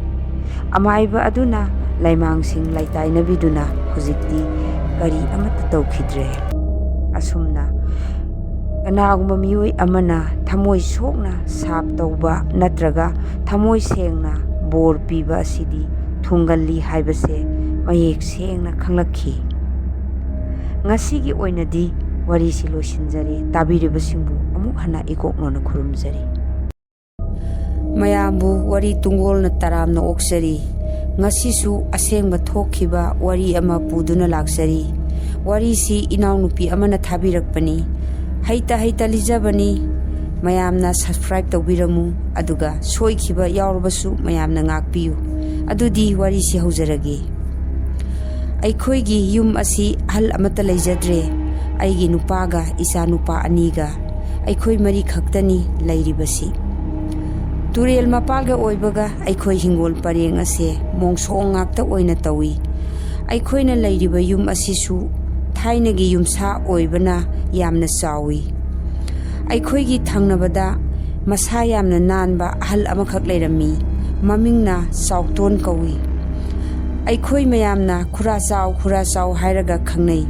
ꯑꯃꯥꯏꯕ ꯑꯗꯨꯅ ꯂꯥꯏꯃꯥꯡꯁꯤꯡ ꯂꯥꯏꯇꯥꯏꯅꯕꯤꯗꯨꯅ ꯍꯧꯖꯤꯛꯇꯤ ꯀꯔꯤ ꯑꯃꯠꯇ ꯇꯧꯈꯤꯗ꯭ꯔꯦ꯫ ꯑꯁꯨꯝꯅ ꯀꯅꯥꯒꯨꯝꯕ ꯃꯤꯑꯣꯏ ꯑꯃꯅ ꯊꯃꯣꯏ ꯁꯣꯛꯅ ꯁꯥꯞ ꯇꯧꯕ ꯅꯠꯇ꯭ꯔꯒ ꯊꯃꯣꯏ ꯁꯦꯡꯅ ꯕꯣꯔ ꯄꯤꯕ ꯑꯁꯤꯗꯤ ꯊꯨꯡꯒꯜꯂꯤ ꯍꯥꯏꯕꯁꯦ ꯃꯌꯦꯛ ꯁꯦꯡꯅ ꯈꯪꯂꯛꯈꯤ꯫ ꯉꯁꯤꯒꯤ ꯑꯣꯏꯅꯗꯤ ꯋꯥꯔꯤꯁꯤ ꯂꯣꯏꯁꯤꯟꯖꯔꯦ꯫ ꯇꯥꯕꯤꯔꯤꯕꯁꯤꯡꯕꯨ ꯑꯃꯨꯛ ꯍꯟꯅ ꯏꯀꯣꯛꯅꯣꯅ ꯈꯨꯔꯨꯝꯖꯔꯤ꯫ ꯃꯌꯥꯝꯕꯨ ꯋꯥꯔꯤ ꯇꯨꯡꯒꯣꯜꯅ ꯇꯔꯥꯝꯅ ꯑꯣꯛꯆꯔꯤ꯫ ꯉꯁꯤꯁꯨ ꯑꯁꯦꯡꯕ ꯊꯣꯛꯈꯤꯕ ꯋꯥꯔꯤ ꯑꯃ ꯄꯨꯗꯨꯅ ꯂꯥꯛꯆꯔꯤ꯫ ꯋꯥꯔꯤꯁꯤ ꯏꯅꯥꯎꯅꯨꯄꯤ ꯑꯃꯅ ꯊꯥꯕꯤꯔꯛꯄꯅꯤ꯫ ꯍꯩꯇ ꯍꯩꯇ ꯂꯤꯖꯕꯅꯤ꯫ ꯃꯌꯥꯝꯅ subscribe ꯇꯧꯕꯤꯔꯝꯃꯨ, ꯑꯗꯨꯒ ꯁꯣꯏꯈꯤꯕ ꯌꯥꯎꯔꯕꯁꯨ ꯃꯌꯥꯝꯅ ꯉꯥꯛꯄꯤꯌꯨ꯫ ꯑꯗꯨꯗꯤ ꯋꯥꯔꯤꯁꯤ ꯍꯧꯖꯔꯒꯦ꯫ ꯑꯩꯈꯣꯏꯒꯤ ꯌꯨꯝ ꯑꯁꯤ ꯑꯍꯜ ꯑꯃꯠꯇ ꯂꯩꯖꯗ꯭ꯔꯦ꯫ ꯑꯩꯒꯤ ꯅꯨꯄꯥꯒ ꯏꯆꯥ ꯅꯨꯄꯥ ꯑꯅꯤꯒ ꯑꯩꯈꯣꯏ ꯃꯔꯤ ꯈꯛꯇꯅꯤ ꯂꯩꯔꯤꯕꯁꯤ꯫ ꯇꯨꯔꯦꯜ ꯃꯄꯥꯜꯒ ꯑꯣꯏꯕꯒ ꯑꯩꯈꯣꯏ ꯍꯤꯡꯒꯣꯜ ꯄꯔꯦꯡ ꯑꯁꯦ ꯃꯣꯡꯁꯣꯡ ꯉꯥꯛꯇ ꯑꯣꯏꯅ ꯇꯧꯏ꯫ ꯑꯩꯈꯣꯏꯅ ꯂꯩꯔꯤꯕ ꯌꯨꯝ ꯑꯁꯤꯁꯨ ꯊꯥꯏꯅꯒꯤ ꯌꯨꯝꯁꯥ ꯑꯣꯏꯕꯅ ꯌꯥꯝꯅ ꯆꯥꯎꯏ꯫ ꯑꯩꯈꯣꯏꯒꯤ ꯊꯪꯅꯕꯗ ꯃꯁꯥ ꯌꯥꯝꯅ ꯅꯥꯟꯕ ꯑꯍꯜ ꯑꯃꯈꯛ ꯂꯩꯔꯝꯃꯤ꯫ ꯃꯃꯤꯡꯅ ꯆꯥꯎꯇꯣꯟ ꯀꯧꯏ꯫ ꯑꯩꯈꯣꯏ ꯃꯌꯥꯝꯅ ꯈꯨꯔꯥ ꯆꯥꯎ, ꯈꯨꯔꯥ ꯆꯥꯎ ꯍꯥꯏꯔꯒ ꯈꯪꯅꯩ꯫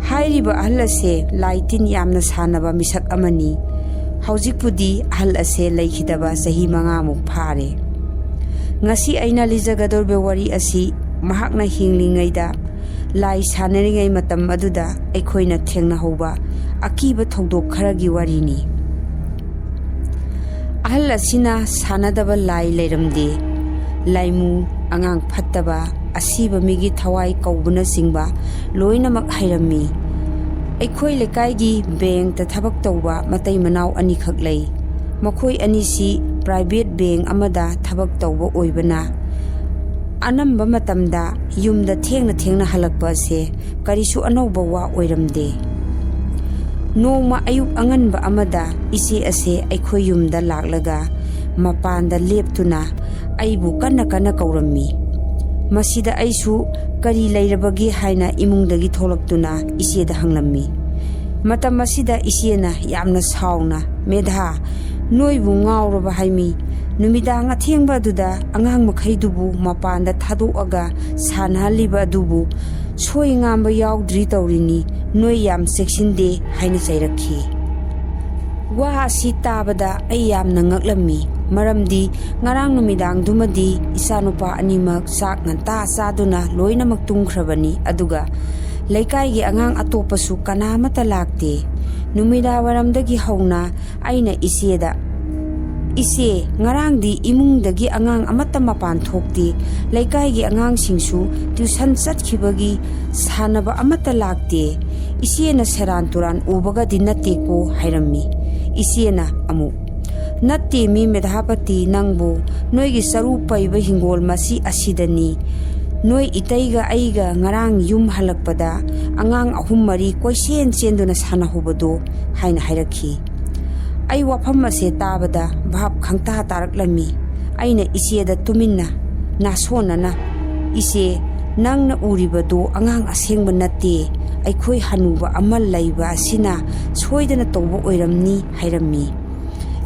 ꯍꯥꯏꯔꯤꯕ ꯑꯍꯜ ꯑꯁꯦ ꯂꯥꯏ ꯇꯤꯟ ꯌꯥꯝꯅ ꯁꯥꯟꯅꯕ ꯃꯤꯁꯛ ꯑꯃꯅꯤ꯫ ꯍꯧꯖꯤꯛꯄꯨꯗꯤ ꯑꯍꯜ ꯑꯁꯦ ꯂꯩꯈꯤꯗꯕ ꯆꯍꯤ ꯃꯉꯥꯃꯨꯛ ꯐꯥꯔꯦ꯫ ꯉꯁꯤ ꯑꯩꯅ ꯂꯤꯖꯒꯗꯧꯔꯤꯕ ꯋꯥꯔꯤ ꯑꯁꯤ ꯃꯍꯥꯛꯅ ꯍꯤꯡꯂꯤꯉꯩꯗ ꯂꯥꯏ ꯁꯥꯟꯅꯔꯤꯉꯩ ꯃꯇꯝ ꯑꯗꯨꯗ ꯑꯩꯈꯣꯏꯅ ꯊꯦꯡꯅꯍꯧꯕ ꯑꯀꯤꯕ ꯊꯧꯗꯣꯛ ꯈꯔꯒꯤ ꯋꯥꯔꯤꯅꯤ꯫ ꯑꯍꯜ ꯑꯁꯤꯅ ꯁꯥꯟꯅꯗꯕ ꯂꯥꯏ ꯂꯩꯔꯝꯗꯦ꯫ ꯂꯥꯏꯃꯨ, ꯑꯉꯥꯡ ꯐꯠꯇꯕ, ꯑꯁꯤꯕ ꯃꯤꯒꯤ ꯊꯋꯥꯏ ꯀꯧꯕꯅꯆꯤꯡꯕ ꯂꯣꯏꯅꯃꯛ ꯍꯩꯔꯝꯃꯤ꯫ ꯑꯩꯈꯣꯏ ꯂꯩꯀꯥꯏꯒꯤ ꯕꯦꯡꯇ ꯊꯕꯛ ꯇꯧꯕ ꯃꯇꯩ ꯃꯅꯥꯎ ꯑꯅꯤꯈꯛ ꯂꯩ꯫ ꯃꯈꯣꯏ ꯑꯅꯤꯁꯤ ꯄ꯭ꯔꯥꯏꯚꯦꯠ ꯕꯦꯡ ꯑꯃꯗ ꯊꯕꯛ ꯇꯧꯕ ꯑꯣꯏꯕꯅ, ꯑꯅꯝꯕ ꯃꯇꯝꯗ ꯌꯨꯝꯗ ꯊꯦꯡꯅ ꯊꯦꯡꯅ ꯍꯜꯂꯛꯄ ꯑꯁꯦ ꯀꯔꯤꯁꯨ ꯑꯅꯧꯕ ꯋꯥ ꯑꯣꯏꯔꯝꯗꯦ꯫ ꯅꯣꯡꯃ ꯑꯌꯨꯛ ꯑꯉꯟꯕ ꯑꯃꯗ ꯏꯆꯦ ꯑꯁꯦ ꯑꯩꯈꯣꯏ ꯌꯨꯝꯗ ꯂꯥꯛꯂꯒ ꯃꯄꯥꯟꯗ ꯂꯦꯞꯇꯨꯅ ꯑꯩꯕꯨ ꯀꯟꯅ ꯀꯟꯅ ꯀꯧꯔꯝꯃꯤ꯫ ꯃꯁꯤꯗ ꯑꯩꯁꯨ ꯀꯔꯤ ꯂꯩꯔꯕꯒꯦ ꯍꯥꯏꯅ ꯏꯃꯨꯡꯗꯒꯤ ꯊꯣꯛꯂꯛꯇꯨꯅ ꯏꯆꯦꯗ ꯍꯪꯂꯝꯃꯤ꯫ ꯃꯇꯝ ꯑꯁꯤꯗ ꯏꯆꯦꯅ ꯌꯥꯝꯅ ꯁꯥꯎꯅ, "ꯃꯦꯙꯥ, ꯅꯣꯏꯕꯨ ꯉꯥꯎꯔꯕ ꯍꯥꯏꯃꯤ? ꯅꯨꯃꯤꯗꯥꯡ ꯑꯊꯦꯡꯕ ꯑꯗꯨꯗ ꯑꯉꯥꯡ ꯃꯈꯩꯗꯨꯕꯨ ꯃꯄꯥꯟꯗ ꯊꯥꯗꯣꯛꯑꯒ ꯁꯥꯟꯅꯍꯜꯂꯤꯕ ꯑꯗꯨꯕꯨ ꯁꯣꯏ ꯉꯥꯝꯕ ꯌꯥꯎꯗ꯭ꯔꯤ ꯇꯧꯔꯤꯅꯤ꯫ ꯅꯣꯏ ꯌꯥꯝ ꯆꯦꯛꯁꯤꯟꯗꯦ" ꯍꯥꯏꯅ ꯆꯩꯔꯛꯈꯤ꯫ ꯋꯥ ꯑꯁꯤ ꯇꯥꯕꯗ ꯑꯩ ꯌꯥꯝꯅ ꯉꯛꯂꯝꯃꯤ, ꯃꯔꯝꯗꯤ ꯉꯔꯥꯡ ꯅꯨꯃꯤꯗꯥꯡꯗꯨꯃꯗꯤ ꯏꯆꯥꯅꯨꯄꯥ ꯑꯅꯤꯃꯛ ꯆꯥꯛ ꯉꯟꯇꯥ ꯆꯥꯗꯨꯅ ꯂꯣꯏꯅꯃꯛ ꯇꯨꯝꯈ꯭ꯔꯕꯅꯤ, ꯑꯗꯨꯒ ꯂꯩꯀꯥꯏꯒꯤ ꯑꯉꯥꯡ ꯑꯇꯣꯞꯄꯁꯨ ꯀꯅꯥꯃꯠꯇ ꯂꯥꯛꯇꯦ꯫ ꯅꯨꯃꯤꯗꯥꯡꯋꯥꯏꯔꯝꯗꯒꯤ ꯍꯧꯅ ꯑꯩꯅ ꯏꯆꯦꯗ, "ꯏꯆꯦ, ꯉꯔꯥꯡꯗꯤ ꯏꯃꯨꯡꯗꯒꯤ ꯑꯉꯥꯡ ꯑꯃꯠꯇ ꯃꯄꯥꯟ ꯊꯣꯛꯇꯦ, ꯂꯩꯀꯥꯏꯒꯤ ꯑꯉꯥꯡꯁꯤꯡꯁꯨ ꯇ꯭ꯌꯨꯁꯟ ꯆꯠꯈꯤꯕꯒꯤ ꯁꯥꯟꯅꯕ ꯑꯃꯠꯇ ꯂꯥꯛꯇꯦ, ꯏꯆꯦꯅ ꯁꯦꯔꯥꯟ ꯇꯨꯔꯥꯟ ꯎꯕꯒꯗꯤ ꯅꯠꯇꯦꯀꯣ?" ꯍꯥꯏꯔꯝꯃꯤ꯫ ꯏꯆꯦꯅ ꯑꯃꯨꯛ, "ꯅꯠꯇꯦ ꯃꯤ ꯃꯦꯙꯥꯄꯇꯤ, ꯅꯪꯕꯨ ꯅꯣꯏꯒꯤ ꯆꯔꯨ ꯄꯩꯕ ꯍꯤꯡꯒꯣꯜ ꯃꯆꯤ ꯑꯁꯤꯗꯅꯤ꯫ ꯅꯣꯏ ꯏꯇꯩꯒ ꯑꯩꯒ ꯉꯔꯥꯡ ꯌꯨꯝ ꯍꯜꯂꯛꯄꯗ ꯑꯉꯥꯡ ꯑꯍꯨꯝ ꯃꯔꯤ ꯀꯣꯏꯆꯦꯟ ꯆꯦꯟꯗꯨꯅ ꯁꯥꯟꯅꯍꯧꯕꯗꯣ" ꯍꯥꯏꯅ ꯍꯥꯏꯔꯛꯈꯤ꯫ ꯑꯩ ꯋꯥꯐꯝ ꯑꯁꯦ ꯇꯥꯕꯗ ꯚꯥꯞ ꯈꯪꯇꯥ ꯇꯥꯔꯛꯂꯝꯃꯤ꯫ ꯑꯩꯅ ꯏꯆꯦꯗ ꯇꯨꯃꯤꯟꯅ, ꯅꯥꯁꯣꯟꯅꯅ, "ꯏꯆꯦ, ꯅꯪꯅ ꯎꯔꯤꯕꯗꯨ ꯑꯉꯥꯡ ꯑꯁꯦꯡꯕ ꯅꯠꯇꯦ, ꯑꯩꯈꯣꯏ ꯍꯅꯨꯕ ꯑꯃ ꯂꯩꯕ ꯑꯁꯤꯅ ꯁꯣꯏꯗꯅ ꯇꯧꯕ ꯑꯣꯏꯔꯝꯅꯤ" ꯍꯥꯏꯔꯝꯃꯤ꯫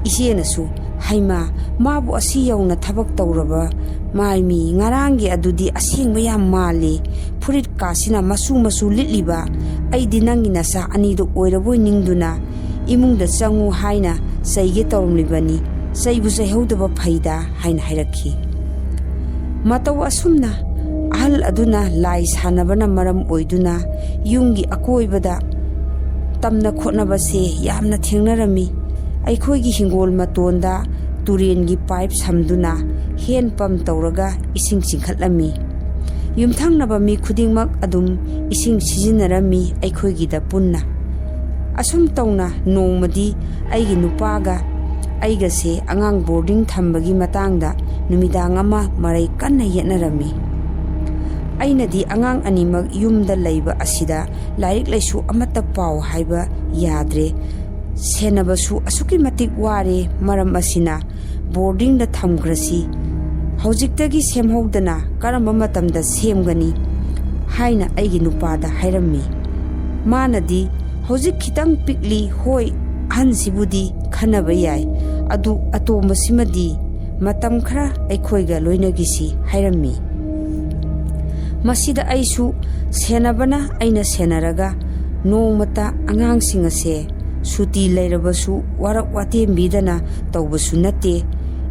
ꯏꯆꯦꯅꯁꯨ, "ꯍꯩꯃꯥ, ꯃꯥꯕꯨ ꯑꯁꯤ ꯌꯧꯅ ꯊꯕꯛ ꯇꯧꯔꯕ ꯃꯥꯏꯃꯤ? ꯉꯔꯥꯡꯒꯤ ꯑꯗꯨꯗꯤ ꯑꯁꯦꯡꯕ ꯌꯥꯝ ꯃꯥꯜꯂꯤ꯫ ꯐꯨꯔꯤꯠ ꯀꯥꯁꯤꯅ ꯃꯆꯨ ꯃꯆꯨ ꯂꯤꯠꯂꯤꯕ꯫ ꯑꯩꯗꯤ ꯅꯪꯒꯤ ꯅꯆꯥ ꯑꯅꯤꯗꯨ ꯑꯣꯏꯔꯕꯣꯏ ꯅꯤꯡꯗꯨꯅ ꯏꯃꯨꯡꯗ ꯆꯪꯉꯨ ꯍꯥꯏꯅ ꯆꯩꯒꯦ ꯇꯧꯔꯝꯂꯤꯕꯅꯤ꯫ ꯆꯩꯕꯨ ꯆꯩꯍꯧꯗꯕ ꯐꯩꯗ" ꯍꯥꯏꯅ ꯍꯥꯏꯔꯛꯈꯤ꯫ ꯃꯇꯧ ꯑꯁꯨꯝꯅ ꯑꯍꯜ ꯑꯗꯨꯅ ꯂꯥꯏ ꯁꯥꯟꯅꯕꯅ ꯃꯔꯝ ꯑꯣꯏꯗꯨꯅ ꯌꯨꯝꯒꯤ ꯑꯀꯣꯏꯕꯗ ꯇꯝꯅ ꯈꯣꯠꯅꯕꯁꯦ ꯌꯥꯝꯅ ꯊꯦꯡꯅꯔꯝꯃꯤ꯫ ꯑꯩꯈꯣꯏꯒꯤ ꯍꯤꯡꯒꯣꯜ ꯃꯇꯣꯟꯗ ꯇꯨꯔꯦꯟꯒꯤ ꯄꯥꯏꯞ ꯁꯝꯗꯨꯅ ꯍꯦꯟ ꯄꯝ ꯇꯧꯔꯒ ꯏꯁꯤꯡ ꯆꯤꯡꯈꯠꯂꯝꯃꯤ꯫ ꯌꯨꯝꯊꯪꯅꯕ ꯃꯤ ꯈꯨꯗꯤꯡꯃꯛ ꯑꯗꯨꯝ ꯏꯁꯤꯡ ꯁꯤꯖꯤꯟꯅꯔꯝꯃꯤ ꯑꯩꯈꯣꯏꯒꯤꯗ ꯄꯨꯟꯅ꯫ ꯑꯁꯨꯝ ꯇꯧꯅ ꯅꯣꯡꯃꯗꯤ ꯑꯩꯒꯤ ꯅꯨꯄꯥꯒ ꯑꯩꯒꯁꯦ ꯑꯉꯥꯡ ꯕꯣꯔꯗꯤꯡ ꯊꯝꯕꯒꯤ ꯃꯇꯥꯡꯗ ꯅꯨꯃꯤꯗꯥꯡ ꯑꯃ ꯃꯔꯩ ꯀꯟꯅ ꯌꯦꯠꯅꯔꯝꯃꯤ꯫ ꯑꯩꯅꯗꯤ ꯑꯉꯥꯡ ꯑꯅꯤꯃꯛ ꯌꯨꯝꯗ ꯂꯩꯕ ꯑꯁꯤꯗ ꯂꯥꯏꯔꯤꯛ ꯂꯥꯏꯁꯨ ꯑꯃꯠꯇ ꯄꯥꯎ ꯍꯥꯏꯕ ꯌꯥꯗ꯭ꯔꯦ꯫ ꯁꯦꯟꯅꯕꯁꯨ ꯑꯁꯨꯛꯀꯤ ꯃꯇꯤꯛ ꯋꯥꯔꯦ꯫ ꯃꯔꯝ ꯑꯁꯤꯅ ꯕꯣꯔꯗꯤꯡꯗ ꯊꯝꯈ꯭ꯔꯁꯤ꯫ ꯍꯧꯖꯤꯛꯇꯒꯤ ꯁꯦꯝꯍꯧꯗꯅ ꯀꯔꯝꯕ ꯃꯇꯝꯗ ꯁꯦꯝꯒꯅꯤ ꯍꯥꯏꯅ ꯑꯩꯒꯤ ꯅꯨꯄꯥꯗ ꯍꯥꯏꯔꯝꯃꯤ꯫ ꯃꯥꯅꯗꯤ, "ꯍꯧꯖꯤꯛ ꯈꯤꯇꯪ ꯄꯤꯛꯂꯤ, ꯍꯣꯏ, ꯑꯍꯟꯁꯤꯕꯨꯗꯤ ꯈꯟꯅꯕ ꯌꯥꯏ, ꯑꯗꯨ ꯑꯇꯣꯝꯕꯁꯤꯃꯗꯤ ꯃꯇꯝ ꯈꯔ ꯑꯩꯈꯣꯏꯒ ꯂꯣꯏꯅꯈꯤꯁꯤ" ꯍꯥꯏꯔꯝꯃꯤ꯫ ꯃꯁꯤꯗ ꯑꯩꯁꯨ ꯁꯦꯟꯅꯕꯅ ꯑꯩꯅ ꯁꯦꯟꯅꯔꯒ ꯅꯣꯡꯃꯇ ꯑꯉꯥꯡꯁꯤꯡ ꯑꯁꯦ ꯁꯨꯇꯤ ꯂꯩꯔꯕꯁꯨ ꯋꯥꯔꯛ ꯋꯥꯇꯦꯝꯕꯤꯗꯅ ꯇꯧꯕꯁꯨ ꯅꯠꯇꯦ꯫